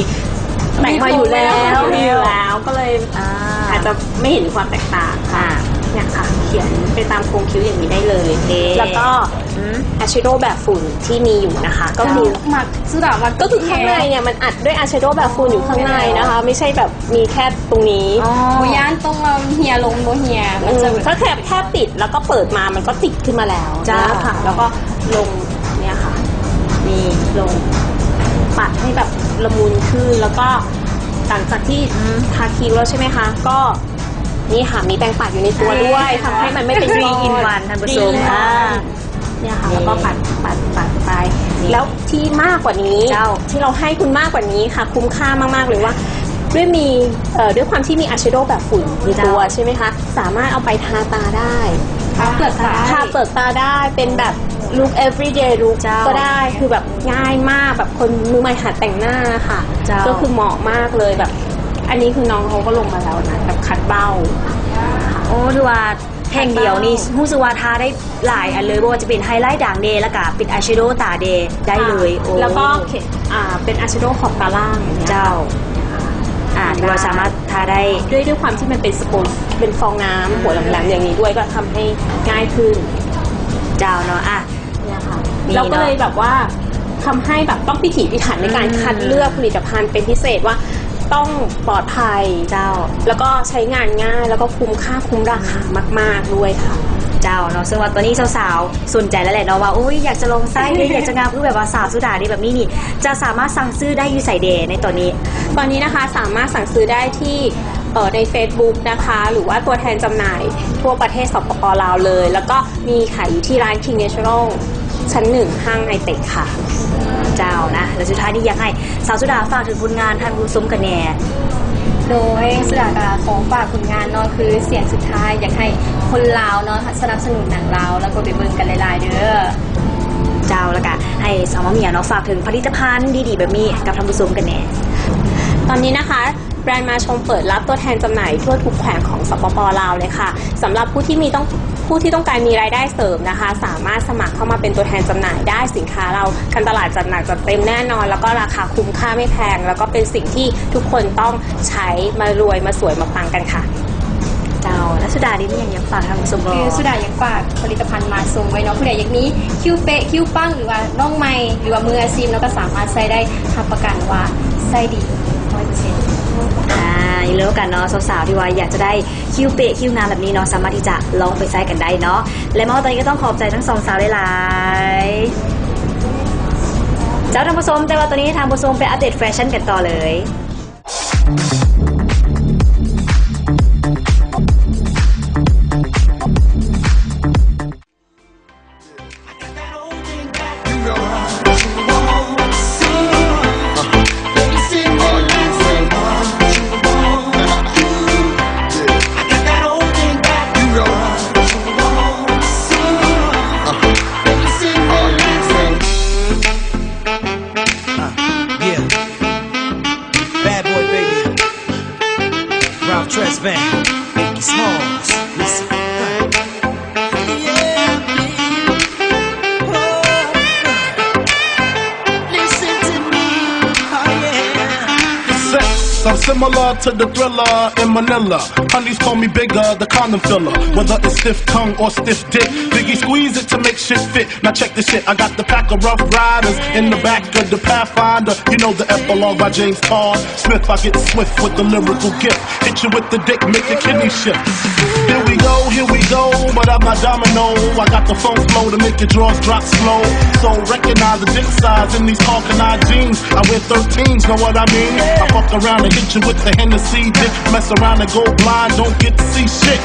ແປະມາຢູ່ແລ້ວ ມີຢູ່ແລ້ວ ກໍເລີຍ ອ່າ ອາດຈະ ໄມ່ເຫັນຄວາມແຕກຕ່າງ ອ່າ ເນຍຄ່ະ ຂຽນໄປຕາມໂຄງຄິ້ວຢ່າງນີ້ໄດ້ເລີຍ. ໂອເຄ ແລ້ວກໍ ອືມ ອາຍແຊໂດແບບຝຸ່ນທີ່ມີຢູ່ນະຄະ ກໍຄື ມັກ ສຸດາມັກ ກໍຄືຂ້າງໃນເນຍ ມັນອັດດ້ວຍອາຍແຊໂດແບບຝຸ່ນຢູ່ຂ້າງໃນນະຄະ ແມ່ນແລ້ວ ໄມ່ໃຊ່ແບບມີແຄ່ຕົງນີ້. ອໍ ບໍ່ຢ້ານຕົງເຮົາເຫ່ຍລົງ ບໍ່ເຫ່ຍ ອືມ ມັນຈະແບບ ກໍແຄ່ ແຄ່ປິດ ແລ້ວກໍເປີດມາ ມັນກໍຕິດຂຶ້ນມາແລ້ວ. ເຈົ້າ ເນຍຄ່ະ ແລ້ວກໍລົງ ເນຍຄ່ະ ນີ້ລົງ ປັດໃຫ້ແບບລະມຸນຂຶ້ນ ແລ້ວກໍຫຼັງຈາກທີ່ ອືມ ທາຄິ້ວແລ້ວໃຊ່ໄໝຄະ ກໍ ນີ້ຄ່ະ ມີແປງປັດຢູ່ໃນຕົວດ້ວຍ ໃຊ່ ທຳໃຫ້ມັນໄມ່ເປັນກ້ອນ three in one ທ່ານຜູ້ຊົມ three in one ອ່າ ເນຍຄ່ະ ນີ້ ແລ້ວກໍປັດ ປັດ ປັດໄປ ນີ້ ແລ້ວທີ່ມາກກວ່ານີ້ ເຈົ້າ ທີ່ເຮົາໃຫ້ຄຸນມາກກວ່ານີ້ຄ່ະ ຄຸ້ມຄ່າມາກໆເລີຍວ່າ ດ້ວຍມີ ເອີ ດ້ວຍຄວາມທີ່ມີອາຍແຊໂດແບບຝຸ່ນຢູ່ຕົວ ເຈົ້າ ໃຊ່ໄໝຄະ ສາມາດເອົາໄປທາຕາໄດ້ ທາເປືອກຕາ ທາເປືອກຕາໄດ້ ເປັນແບບ look everyday look ເຈົ້າ ກໍໄດ້ ຄືແບບງ່າຍມາກ ແບບຄົນມືໃໝ່ຫັດແຕ່ງໜ້າຄ່ະ ເຈົ້າ ກໍຄືເໝາະມາກເລີຍ ແບບ ອັນນີ້ຄືນ້ອງເຂົາກໍລົງມາແລ້ວນະ ແບບຂັດເບົ້າ. ໂອ້ ຖືວ່າແທ່ງດຽວນີ້ ແທ່ງດຽວ ຮູ້ສຶກວ່າທາໄດ້ຫຼາຍອັນເລີຍ ບໍ່ວ່າຈະເປັນໄຮໄລດາງແດ່ ແລ້ວກະເປັນອາຍແຊໂດຕາແດ່ໄດ້ເລີຍ. ໂອ້ ແລ້ວກໍ ອ່າ ເປັນອາຍແຊໂດຂອບຕາລ່າງ ເຈົ້າ ອ ທີ່ວ່າສາມາດທາໄດ້ ດ້ວຍ ດ້ວຍຄວາມທີ່ມັນເປັນສະໂປນ ເປັນຟອງນ້ຳຫົວແຫຼມໆ ຢ່າງນີ້ດ້ວຍ ກໍທຳໃຫ້ງ່າຍຂຶ້ນ. ເຈົ້າເນາະ ອ່ະ ເຮົາກໍເລີຍແບບວ່າ ທຳໃຫ້ແບບຕ້ອງພິຖີພິຖັນໃນການ ອືມ ຄັດເລືອກຜະລິດຕະພັນເປັນພິເສດວ່າຕ້ອງປອດໄພ ເຈົ້າ ແລ້ວກໍໃຊ້ງານງ່າຍ ແລ້ວກໍຄຸ້ມຄ່າ ຄຸ້ມລາຄາ ອືມ ມາກໆ ດ້ວຍຄ່ະ. ເຈົ້າເນາະ ເຊິ່ງວ່າຕອນນີ້ສາວໆສົນໃຈແລ້ວແຫຼະເນາະ ວ່າ ໂອ້ຍ ຢາກຈະລອງໃຊ້ເດ ຢາກຈະງາມຄືແບບວ່າສາວສຸດາເດ ແບບນີ້ນີ້ ຈະສາມາດສັ່ງຊື້ໄດ້ຢູ່ໃສແດ່ໃນຕອນນີ້? ຕອນນີ້ນະຄະ ສາມາດສັ່ງຊື້ໄດ້ທີ່ ເອີ ໃນເຟສບຸກນະຄະ ຫຼືວ່າຕົວແທນຈຳໜ່າຍທົ່ວປະເທດ ສປປ ລາວ ເລີຍ ແລ້ວກໍ ມີຂາຍຢູ່ທີ່ຮ້ານ King Natural ຊັ້ນໜຶ່ງ ຫ້າງໄອເຕັກຄ່ະ. ເຈົ້ານະ ແລ້ວສຸດທ້າຍນີ້ຢາກໃຫ້ສາວສຸດາຝາກເຖິງຜົນງານທ່ານຜູ້ຊົມກັນແດ່. ໂດຍ ສຸດາກໍຂໍຝາກຜົນງານເນາະ ຄືສຽງສຸດທ້າຍ ຢາກໃຫ້ຄົນລາວເນາະ ສະໜັບສະໜູນໜັງລາວ ແລ້ວກໍໄປເບິ່ງກັນຫຼາຍໆເດີ. ເຈົ້າ ແລ້ວກໍໃຫ້ສາວມາເມຍເນາະ ຝາກເຖິງຜະລິດຕະພັນດີໆແບບນີ້ກັບທ່ານຜູ້ຊົມກັນແດ່. ຕອນນີ້ນະຄະ แบรนด์มาชมเปิดรับตัวแทนจำหน่ายทั่วทุกแขวงของ สปป ลาว เลยค่ะ สำหรับผู้ที่มีต้อง ผู้ที่ต้องการมีรายได้เสริมนะคะ สามารถสมัครเข้ามาเป็นตัวแทนจำหน่ายได้ สินค้าเราการตลาดจัดหนักจัดเต็มแน่นอน แล้วก็ราคาคุ้มค่าไม่แพง แล้วก็เป็นสิ่งที่ทุกคนต้องใช้ มารวย มาสวย มาปังกันค่ะ. ເຈົ້າ ແລ້ວສຸດານີ້ມີຫຍັງຢາກຝາກທ່ານຜູ້ຊົມບໍ່? ຄືສຸດາຢາກຝາກຜະລິດຕະພັນມາຊົມໄວ້ເນາະ ຜູ້ໃດຢາກມີຄິ້ວເປະ ຄິ້ວປັງ ຫຼືວ່ານ້ອງໃໝ່ ຫຼືວ່າມືອາຊີບເນາະ ກໍສາມາດໃຊ້ໄດ້ ຮັບປະກັນວ່າໃຊ້ດີຮ້ອຍເປີເຊັນ. ອ່າ ຢ່າລືມກັນເນາະ ສາວໆທີ່ວ່າຢາກຈະໄດ້ຄິ້ວເປະ ຄິ້ວງາມແບບນີ້ເນາະ ສາມາດທີ່ຈະລອງໄປໃຊ້ກັນໄດ້ເນາະ. ແລະ ມາຮອດຕອນນີ້ກໍຕ້ອງຂອບໃຈທັງສອງສາວຫຼາຍໆ ເຈົ້າທ່ານຜູ້ຊົມ. ແຕ່ວ່າຕອນນີ້ທ່ານຜູ້ຊົມໄປອັບເດດແຟຊັ່ນກັນຕໍ່ເລີຍ. Bad boy baby, Ralph Tresvant, Biggie Smalls, listen. Yeah, baby. Oh, listen to me. Oh, yeah. Sex, I'm similar to the Thriller in Manila. Honeys call me bigger, the condom filler. Whether it's stiff tongue or stiff dick, Biggie squeeze it to make shit fit. Now check this shit, I got the pack of Rough Riders in the back of the Pathfinder. You know the epilogue by James Bond. Smith, I get swift with the lyrical gift. Hit you with the dick, make your kidney shift. Here we go, here we go, what up, my domino? I got the funk flow to make your drawers drop slow. So recognize the dick size in these Hawk and I jeans. I wear thirteens, know what I mean? I fuck around and hit you with the Hennessy dip. Mess around and go blind, don't get to see shit.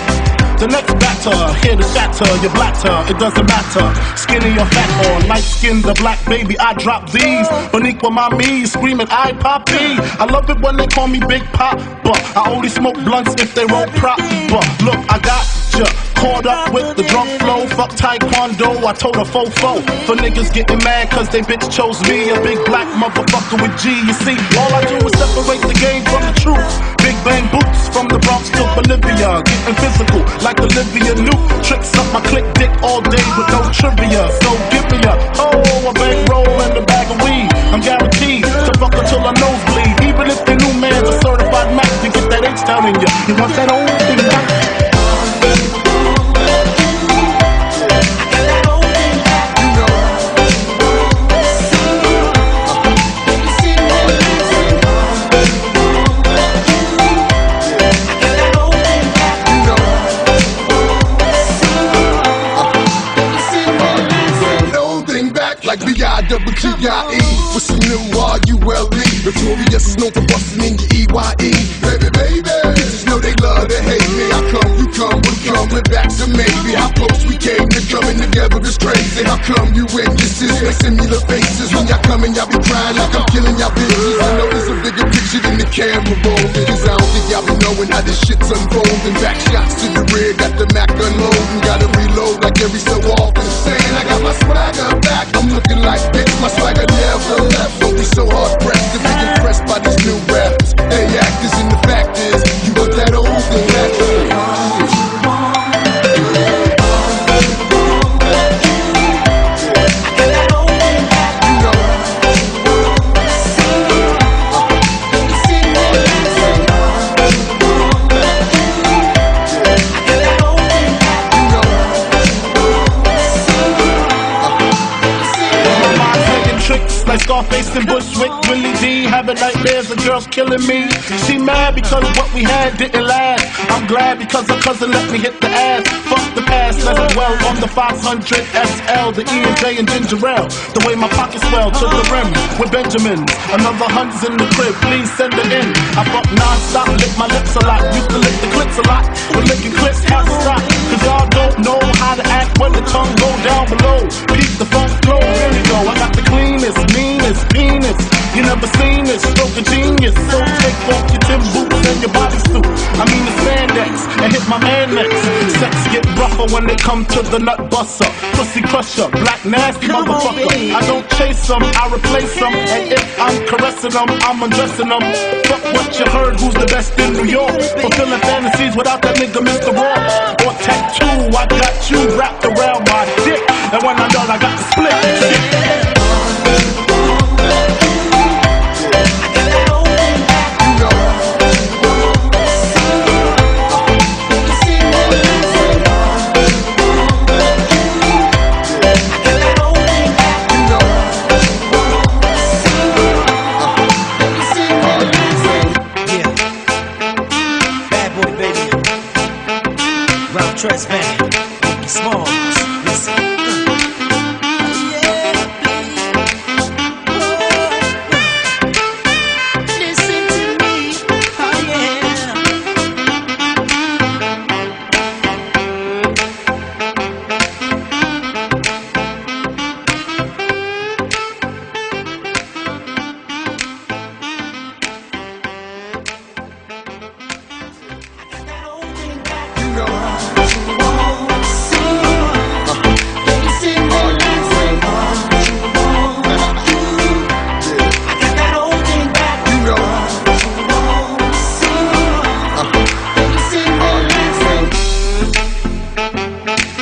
The next batter, here to shatter your bladder, it doesn't matter. Skinny or fat or light skin, the black baby, I drop these. Boniqua mommy screaming, "I Poppy." I love it when they call me Big Pop, but I only smoke blunts if they roll prop. But look, I got ya caught up with the drunk flow. Fuck Taekwondo, I told a fofo. For niggas getting mad 'cause they bitch chose me, a big black motherfucker with G. You see, all I do is separate the game from the truth. Big bang boots from the Bronx to Bolivia. Getting physical like Olivia Newt. Tricks up my click dick all day with no trivia. So give me a, oh, a bankroll and a bag of weed. I'm guaranteed to fuck until I nosebleed. Even if the new man's a certified Mac, to get that H down in ya. You want that old thing back? Like B I double G I E, with some new R U L E. Notorious, known for busting in your E Y E. Baby, baby, bitches know they love to hate me. How come you come with coming back to maybe? How close we came to coming together is crazy. How come you witnesses make similar faces? When y'all coming, y'all be crying like I'm killing y'all bitches. I know there's a bigger picture than the camera roll. Because I don't think y'all be knowing how this shit's unfolding. Back shots to the rear, got the Mac unloading. Gotta reload like every so often. Saying I got my swagger back. I'm looking like, bitch, my swagger never left. Don't be so hard pressed to be impressed by these new rappers. They actors and the fact is, you want that old thing back. Tricks like Scarface and Bushwick, Willie D, having nightmares of girls killing me. She mad because what we had didn't last. I'm glad because her cousin let me hit the ass. Fuck the past, let's dwell on the five hundred S L, the E and J and ginger ale. The way my pockets swell to the rim with Benjamins. Another hundred's in the crib, please send it in. I fuck non-stop, lick my lips a lot. Used to lick the clips a lot, but licking clips has to stop. 'Cause y'all don't know how to act when the tongue go down below. Peep the funk flow, really though. I got the cleanest, meanest penis. You never seen this, stroke a genius. So take off your Tim boots and your bodysuit. I mean the spandex, and hit my man next. Sex get rougher when they come to the nut buster. Pussy crusher, black nasty motherfucker. I don't chase 'em, I replace 'em. And if I'm caressing 'em, I'm undressing 'em. Fuck what you heard, who's the best in New York? Fulfilling fantasies without that nigga Mister Raw. Or tattoo, I got you wrapped around my dick. And when I'm done, I got the split. Yeah. Bad boy, baby. Ralph Tresvant, Biggie Smalls. Listen.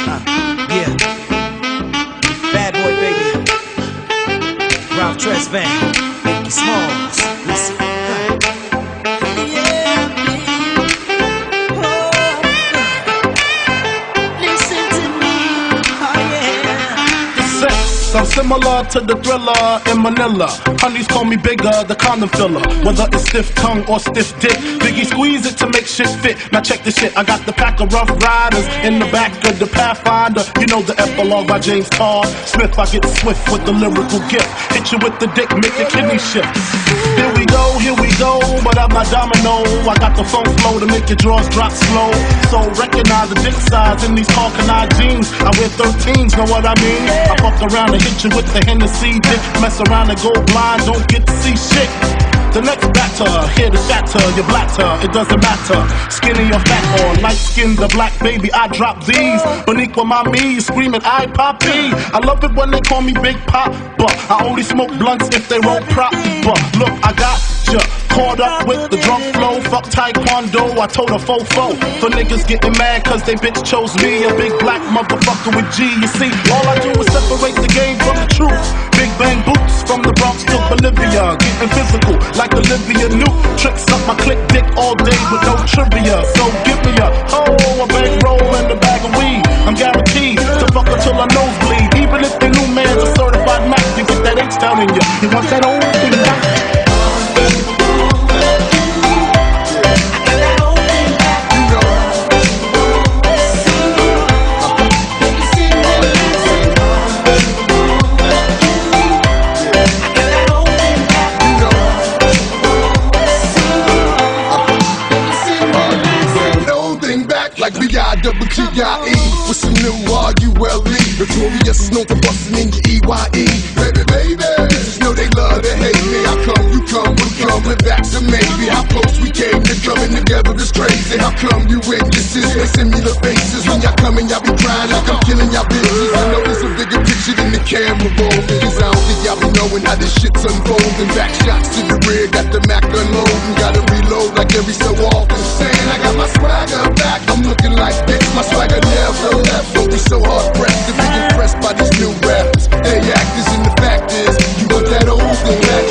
Uh, yeah. Bad boy, baby. Ralph Tresvant, Biggie Smalls. Listen. Listen to me. Oh, yeah. Sex, I'm similar to the Thriller in Manila. Honeys call me Bigger, the condom filler. Whether it's stiff tongue or stiff dick, Biggie squeeze it to make shit fit. Now check this shit, I got the pack of Rough Riders in the back of the Pathfinder. You know the epilogue by James Carr Smith. I get swift with the lyrical gift. Hit you with the dick, make your kidney shift. Here we go, here we go, but I'm not Domino. I got the funk flow to make your drawers drop slow. So recognize the dick size in these Hawk and I jeans. I wear thirteens, know what I mean? I fuck around and hit you with the Hennessy dick. Mess around and go blind, don't get to see shit. The next batter, here to shatter your bladder, it doesn't matter. Skinny or fat or light skin, the black baby, I drop these. Boniqua mommy, screaming, "I Poppy." I love it when they call me Big Pop, but I only smoke blunts if they roll prop. But look, I got ya caught up with the drunk flow. Fuck Taekwondo, I told a fofo. For niggas getting mad 'cause they bitch chose me, a big black motherfucker with G. You see, all I do is separate the game from the truth. Big bang boots from the Bronx to Bolivia. Getting physical like Olivia Newt. Tricks up my click dick all day with no trivia. So give me a hoe, a bankroll, and a bag of weed. I'm guaranteed to fuck until I nosebleed. Even if your new man's a certified Mac, you get that H-Town in ya. You want that old thing back? Like B I double G I E with some new R U L E. Notorious, known for busting in your E Y E. Baby, baby, bitches know they love to hate me. How come you come, we come with backs of maybe? How close we came to coming together is crazy. How come you witnesses with similar faces? When y'all coming, y'all be crying like I'm killing y'all bitches. I know there's a bigger picture than the camera roll. 'Cause I don't think y'all be knowing how this shit's unfolding. Back shots to the rear, got the Mac unloading. Gotta reload like every so often. Saying I got my swagger back. I'm looking like this, my swagger never left. Don't be so hard pressed to be impressed by these new rappers. They actors and the fact is, you want that old thing back.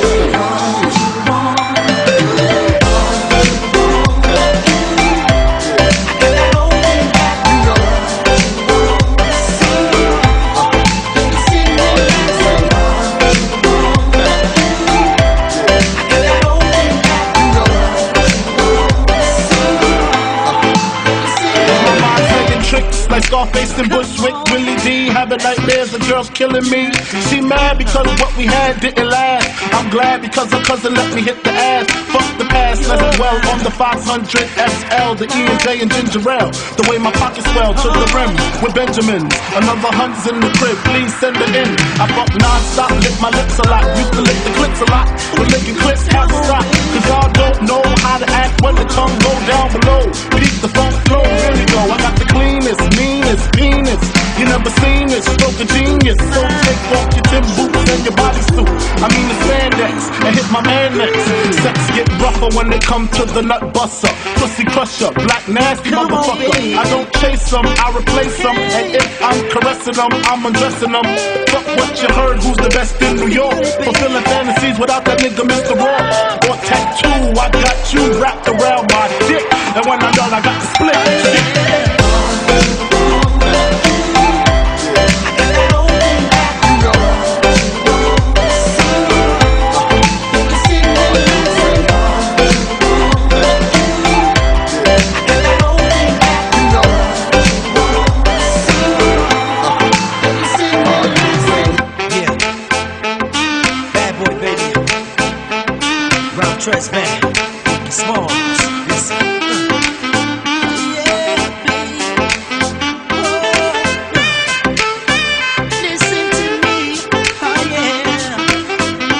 Nightmares, the girl's killing me. She mad because what we had didn't last. I'm glad because her cousin let me hit the ass. Fuck the past, let's dwell on the five hundred S L, the E and J and ginger ale. The way my pockets swell to the rim with Benjamins. Another hundred's in the crib, please send it in. I fuck non-stop, lick my lips a lot. Used to lick the clips a lot. We're licking clips, have to stop. 'Cause y'all don't know how to act when the tongue go down below. Peep the funk flow, really though. I got the cleanest, meanest penis you never seen. It stroke a genius. So take off your tin boots and your bodysuit. I mean the spandex and hit my man next. Sex get rougher when it come to the nut buster. Pussy crusher, black nasty motherfucker. I don't chase 'em, I replace 'em. And if I'm caressing 'em, I'm undressing 'em. Fuck what you heard, who's the best in New York? Fulfilling fantasies without that nigga Mister Raw. Or tattoo, I got you wrapped around my dick. And when I'm done, I got the split. Yeah. Bad boy, baby. Ralph Tresvant. Small. Listen. Yeah, baby. Oh, listen to me. Oh, yeah.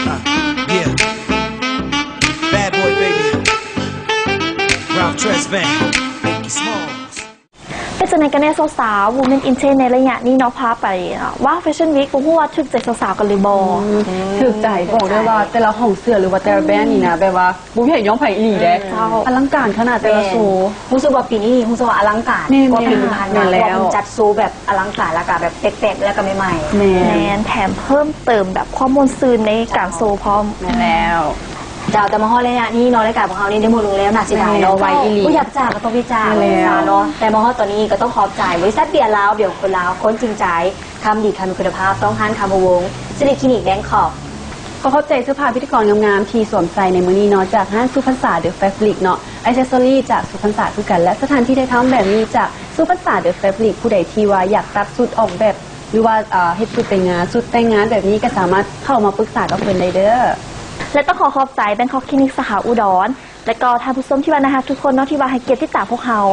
Uh, yeah. Bad boy, baby. Ralph Tresvant. Biggie Smalls. ເປັນຈັ່ງໃດກັນແນ່ສາວໆ Women in Trend ໃນໄລຍະນີ້ເນາະ ພາໄປ ວ້າວ Fashion Week ບໍ່ຮູ້ວ່າຖືກໃຈສາວໆກັນຫຼືບໍ່? ອືມ ຖືກໃຈ ບອກໄດ້ວ່າແຕ່ລະຫ້ອງເສື້ອ ຫຼືວ່າແຕ່ລະແບຣນນີ້ນະ ແບບວ່າບໍ່ມີໃຜຍ້ອງໃຜອີ່ຫຼີເດ້. ເຈົ້າ ອະລັງການຂະໜາດແຕ່ລະໂຊ. ແມ່ນ ຮູ້ສຶກວ່າປີນີ້ຮູ້ສຶກວ່າອະລັງການ ແມ່ນໆ ກວ່າປີຜ່ານມາ ແມ່ນແລ້ວ ເພາະວ່າເພິ່ນຈັດໂຊແບບອະລັງການ ແລ້ວກະແບບແປກໆ ແລ້ວກະໃໝ່ໆ. ແມ່ນ ແມ່ນ ແຖມເພີ່ມເຕີມແບບຄວາມມ່ວນຊື່ນໃນການໂຊພ້ອມ. ແມ່ນແລ້ວ. ເຈົ້າ ແຕ່ມາຮອດໄລຍະນີ້ເນາະ ລາຍການຂອງເຮົານີ້ໄດ້ໝົດລົງແລ້ວ ໜ້າເສຍດາຍເນາະ ໄວອີ່ຫຼີ ບໍ່ຢາກຈາກກໍຕ້ອງໄດ້ຈາກ. ແມ່ນແລ້ວ ຊັ້ນເນາະ ແຕ່ມາຮອດຕອນນີ້ກໍຕ້ອງຂອບໃຈບໍລິສັດເບຍລາວ ເບຍຄົນລາວ ຄົນຈິງໃຈ ຄຳດີຄຳມີຄຸນນະພາບ ຕ້ອງຮ້ານຄຳວົງ ຊິລິຄລີນິກແບງຄອກ. ຂໍຂອບໃຈເສື້ອຜ້າພິທີກອນງາມໆ ທີ່ສວມໃສ່ໃນມື້ນີ້ເນາະ ຈາກຮ້ານສຸພັນສາ The Fabric ເນາະ ແອັກເຊສຊໍຣີຈາກສຸພັນສາຄືກັນ ແລະ ສະຖານທີ່ຖ່າຍທຳແບບນີ້ຈາກສຸພັນສາ The Fabric ຜູ້ໃດທີ່ວ່າຢາກຕັດຊຸດອອກແບບ ຫຼືວ່າ ເອີ ເຮັດຊຸດໄປງານ ຊຸດແຕ່ງງານແບບນີ້ ກໍສາມາດເຂົ້າມາປຶກສາກັບເພິ່ນໄດ້ເດີ. ແລະ ຕ້ອງຂໍຂອບໃຈ Bangkok Clinic ສາຂາອຸດອນ ແລະ ກໍທ່ານຜູ້ຊົມທີ່ວ່າໜ້າຮັກທຸກຄົນເນາະ ທີ່ວ່າໃຫ້ກຽດຕິດຕາມພວກເຮົາ.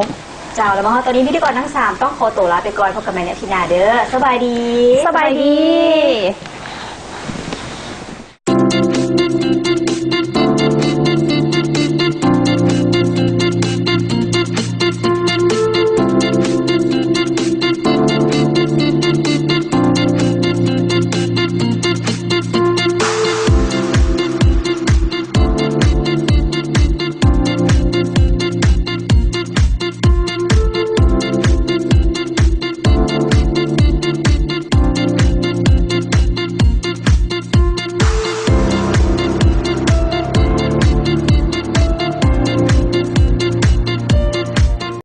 ເຈົ້າ ແລ້ວມາຮອດຕອນນີ້ ພິທີກອນທັງສາມຕ້ອງຂໍຕົວລາໄປກ່ອນ ພົບກັນໃໝ່ໃນອາທິດໜ້າເດີ. ສະບາຍດີ. ສະບາຍດີ.